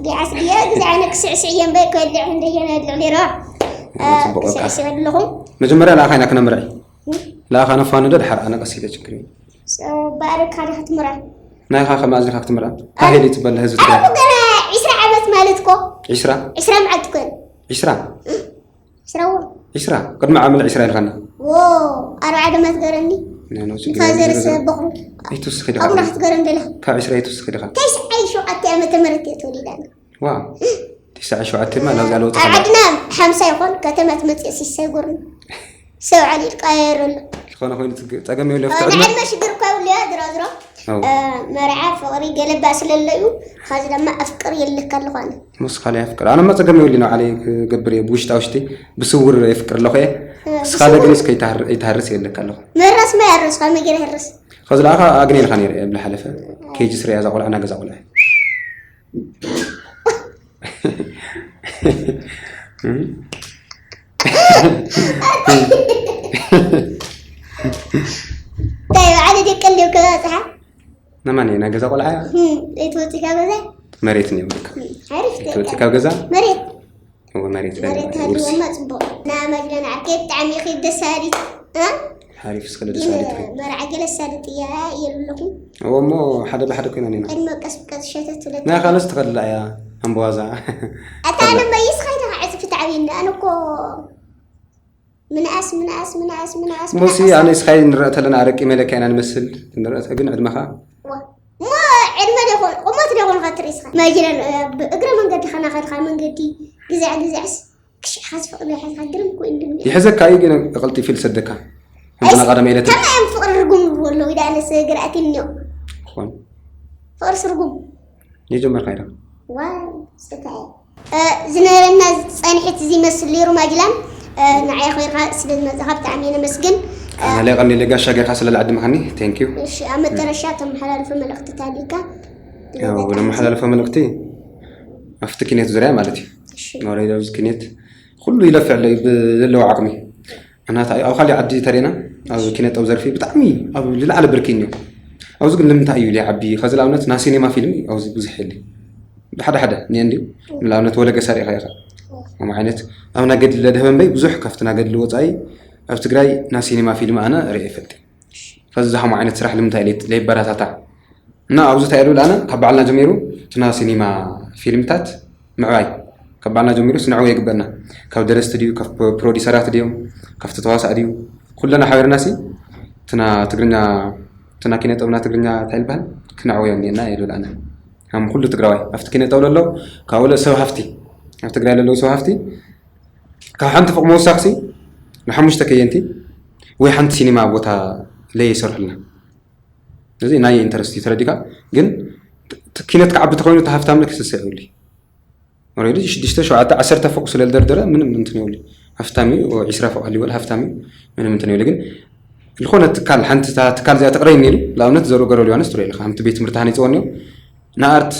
ጋዓት ድየ ግዜ ኣነ ክስዕስዕ እየ እምበር ከልዕ እንደየነ ልዕሊሮ ጽቡቕ በቃ። ክስዕስዕ ኣለኹም መጀመርያ ለኣኻ ኢና ክነምርዒ ለኣኻ ነፋንዶ ድሓር ኣነ ቀስ ኢለ ችግር የብሉ። ባዕልካ ዲኻ ትምርዓ ናይኻ ከም ኣዚኻ ክትምርዓ ካሄል ይትበል ህዝቢ ትግራይ ኣነ ገና ዒስራ ዓመት ማለት ኮ ዒስራ ዒስራ መዓልቲ ኮን ዒስራ ዒስራ እዎ ዒስራ ቅድሚ ዓመል ዒስራ ኢልካኒ ዎ ኣርባዓ ደማ ትገረኒ ናይ ነው ችግር የብሉ። ፋዘርስ ዝገርም በኹም ኣይትውስኺ ዲኻ ኣቡና ክትገረም ደላ ካብ ዒስራ ኣይትውስኺ ዲኻ ተስዓይ ሸውዓተ ዓመተ ምህረት እየ ተወሊዳ ኣነ። ዋው ቲስዓ ሸውዓተ ማ ናብዛ ለውጢ ኣብ ከላ ዓድና ሓምሳ ይኾን ከተማ ትመፅእ ሲሳይ ጎርኒ ሰብ ዓሊ ይቀያየር ኣሎ ዝኾነ ኮይኑ ትግ- ፀገም የብሉ ኣብቲ ዕድመ ንዓድመ ሽግር እኳ ይብሉ እያ ዝሮ ዝሮ ኣው እ፣ መርዓ ፍቕሪ ገለባ ስለለዩ ኻዚ ድማ ኣፍቅር የለካ ኣለኹ ኣነ ምስ ካልእ ኣፍቅር ኣነማ ፀገም የብሉ ናብ ዓለይ ክገብር እየ ብውሽጣ ውሽጢ ብስውር የፍቅር ኣለኹ እየ እስኻ ደግሪስ ከይትሃርስ የለካ ኣለኹ። መራስ ማ ያረስኻ መገር ያረስ። ከዚ ለኣኻ ኣግኔልካ ነይረ እየ ብዝሓለፈ። ኬጂ ስሪ እያ እዛ ቆልዓ፣ ናገዛ ቆልዓ። እንታይ በዓል ደቀል ዲው ከበፅሓ? ነማን እየ ናገዛ ቆልዓ እያ? እም፣ እትወፂ ካብ ገዛ? መሬት እኒኦ በቃ። እም፣ ሓሪፍ እትወፂ ደቀል። ካብ ገዛ? መሬት። እወ፣ መሬት መሬት ገዛ። ሃልወማ ጽቡቕ። ና መጅለና ዓርከይ ብጣዕሚ ኢኺ ደስ በሃሊት። እ? ሓሪፍ እስከ ደስ ግን በሃሊት ኢኺ። መርዓ ገለ ሳልጥ እያ የብለኹም። እወ፣ እሞ ሓደ ብሓደ ኮይና ኔና። ቅድመ ቀስ ብቀስ ሸተት ትብለካ። ናይ ካልስ ትኸድላ እያ፣ ኣምበዋዛ። ኣታ ኣነ መይስ ኸይዳ ዕጽፊ ተዓብየኒ። ኣነ እኮ ምንኣስ፣ ምንኣስ፣ ምንኣስ፣ ምንኣስ፣ ሞሲ፣ ምንኣስ። ኣነ እስኻይ ንረአ ተለና ኣረቂ መለካ ኢና ንመስል። ንረአ ግን ዕድመኻ? ዋ። እሞ ዕድመ ዶ ይኾን፣ ቁመት ዶ ይኾን ኸትርኢ እስኻ? መጅለል፣ እ፣ ብእግረ መንገዲ ኸናኸድካ መንገዲ ግዛዕ ግዛዕስ ክሽዕኻ ዝፈቕዶ ይሓዝካ ግርም እኮ እዩ እንድምኒ። ይሕዘካ እዩ ግን ቀልጢፉ ይሰደካ። ኣይስ-፣ ከምና ቀደም ኢለት ከመይ እዮም ፍቕሪ ርጉም ይብሉ ኣለዉ? ኢዳ ኣነስ ግርኣት እኒኦ። ይኾን። ፍቕሪ ስርጉም። የጀመርካ ኢዳ። ዋው፣ ስታይ። እ፣ ዝነበረና ጸንሒት እዚ ይመስል ነይሩ ማጅላን። እ፣ ንዓይ ኣኽቢርካ ስለ ዝመጻኻ ብጣዕሚ እየ ነመስግን። እ፣ ኣነ ለቀኒ ለጋሻ ጌርካ ስለ ዝዓድምካኒ፣ thank you። እሺ፣ ኣብ መጨረሻ ተመሓላልፎ መልእኽቲ ታሊካ? ያው ለመሓላልፎ መልእኽቲ ኣብቲ ኪነት ዙርያ ማለት እዩ። እሺ። ማለት ኣብዚ ኪነት ኩሉ ይለፍዕ ኣሎ እዩ ብዘለዎ ዓቕሚ። ምኽንያቱ ኣብ ካልእ ዓዲ ተሪእና ኣብ ኪነ ጥበብ ዘርፊ ብጣዕሚ ኣብ ዝለዓለ ብርኪ እዩ እኒኦ። ኣብዚ ግን ንምንታይ እዩ ዘይዓቢ? ከዚ ንኣብነት ናይ ሲኔማ ፊልም ኣብዚ ብዙሕ የለ። ብሓደ ሓደ እኒአ እንድዩ። ንኣብነት ወለገሳ ሪኢኻ ኢኻ። ከምኡ ዓይነት ኣብ ናይ ገድሊ ለድህበ እምበይ ብዙሕ ካብቲ ናይ ገድሊ ወጻኢ ኣብ ትግራይ ናይ ሲኔማ ፊልም ኣነ ርእየ ይፈልጥ። ከዚ ዝሃሙ ዓይነት ስራሕ ንምንታይ ለይ-፣ ለይበረታታዕ? እና ኣብዚ እንታይ እየ ዝብል ኣነ፣ ካብ ባዕልና ጀሚሩ እቲ ናይ ሲኒማ ፊልምታት ምዕባይ፣ ካብ ባዕልና ጀሚሩ ስንዕዎ የግበእና። ካብ ደረስቲ ድዩ፣ ካብ ፕሮዲሰራት ድዮም፣ ካብቲ ተዋሳእ ድዩ፣ ኩለና ሓቢርና ሲ፣ እቲ ና ትግርኛ፣ እቲ ና ኪነ ጥበብና ትግርኛ እንታይ ይበሃል? ክነዕውዮ እኒአና እየ ዝብል ኣነ። ከም ኩሉ ትግራዋይ፣ ኣብቲ ኪነ ጥበብ ዘሎ፣ ካብኡ ለ-፣ ሰብ ሃፍቲ፣ ኣብ ትግራይ ዘለዉ ሰብ ሃፍቲ፣ ካብ ሓንቲ ፎቕ ምውሳኽሲ፣ ንሓሙሽተ ከየንቲ ወይ ሓንቲ ሲኒማ ቦታ ለይሰርሑልና። እዚ ናይ ኢንተረስት እዩ፣ ተረዲካ። ግን ት-፣ ኪነት ክዓቢ ተኾይኑ፣ እቲ ሃፍታም ለ ክስስዕ ይብሉ። ኦልሬዲ ሽዱሽተ፣ ሸውዓተ፣ ዓሰርተ ፎቕ ስለ ዝደርደረ፣ ምንም እንትን ይብሉ። ሃፍታም እዩ፣ ዒስራ ፎቕ ሃልዩ ወላ ሃፍታም እዩ፣ ምንም እንትን ይብሉ። ግን ዝኾነ ትካል፣ ሓንቲ እታ ትካል እዚኣ ትቕረየኒ ኢሉ፣ ንኣብነት ዘርኡ ገረሉ ዮሃንስ ትርኢ ኣለኻ፣ ሓንቲ ቤት ትምህርቲ ሃኒፅዎ እኒኦ፣ ንኣርት፣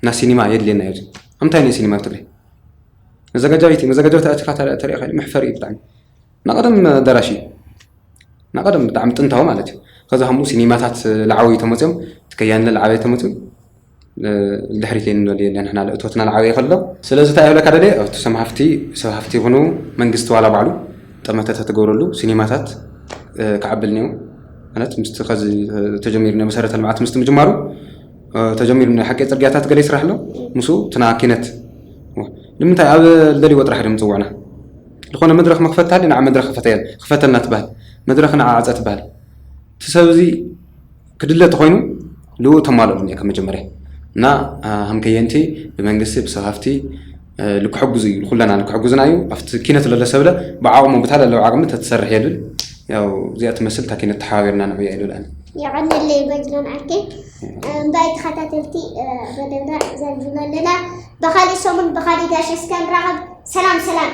ና ሲኒማ የድልየና እዩ። ኣምታይ ናይ ሲኒማ ኣብ ትግራይ? መዘጋጃ ቤት እዩ፣ መዘጋጃ ቤት ኣቲኻ ተረ-፣ ተሪእኻ እዩ፣ መሕፈሪ እዩ ብጣዕሚ። ናይ ቀደም ኣዳራሽ እዩ። ናይ ቀደም ብጣዕሚ ጥንታዊ ማለት እዩ። ከዚ ከምኡ ሲኒማታት ለዓበዩ ተመፅዮም፣ እቲ ከያንለ ለዓበዩ ተመፅዩ፣ እ፣ ድሕሪት የንሎ የለ ንሕና ለእቶትና ለዓበየ ከሎ። ስለዚ እንታይ ይብለካ ደልየ፣ ኣብቲ ሰብ ሃፍቲ፣ ሰብ ሃፍቲ ይኹኑ መንግስቲ ዋላ ባዕሉ ጠመተ ተትገብረሉ ሲኒማታት፣ እ፣ ክዓብል እኒኦ። ማለት ምስቲ ከዚ፣ እ፣ ተጀሚሩ ናይ መሰረተ ልምዓት ምስቲ ምጅማሩ፣ እ፣ ተጀሚሩ ናይ ሓቂ ፅርግያታት ገለ ይስራሕ ኣሎ። ምስኡ እቲ ናይ ኪነት፣ እ፣ ንምንታይ ኣብ ልደልይዎ ጥራሕ ድም ፅውዕና? ዝኾነ መድረኽ መኽፈት ተሃልዩ ንዓ መድረኽ ክፈተየል-፣ ክፈተልና ትበሃል። መድረኽ ንዓ ዓፀ ትበሃል። እቲ ሰብ እዚ ክድለ ተኾይኑ ልኡ ተማልኦሉ እኒኦ ከም መጀመርያ። እና፣ እ፣ ከም ከየንቲ ብመንግስቲ፣ ብሰብ ሃፍቲ፣ እ፣ ልክሕግዙ እዩ፣ ኩለና ልክሕግዙና እዩ። ኣብቲ ኪነት ለሎ ሰብለ ብዓቕሙ ብታ ለለዎ ዓቕሚ ተትሰርሕ የብል። ያው እዚኣ ትመስል እታ ኪነት ተሓባቢርና ንዕብያ ኢሉ ለኣነ። የቐንለይ በጅሎን ዓርከይ። እምባይ ተኸታተልቲ፣ እ፣ መደብና ዘልዝሎ ኣለና። ብኻሊእ ሰሙን ብኻሊእ ጋሽ እስከ ንራኸብ። ሰላም ሰላም።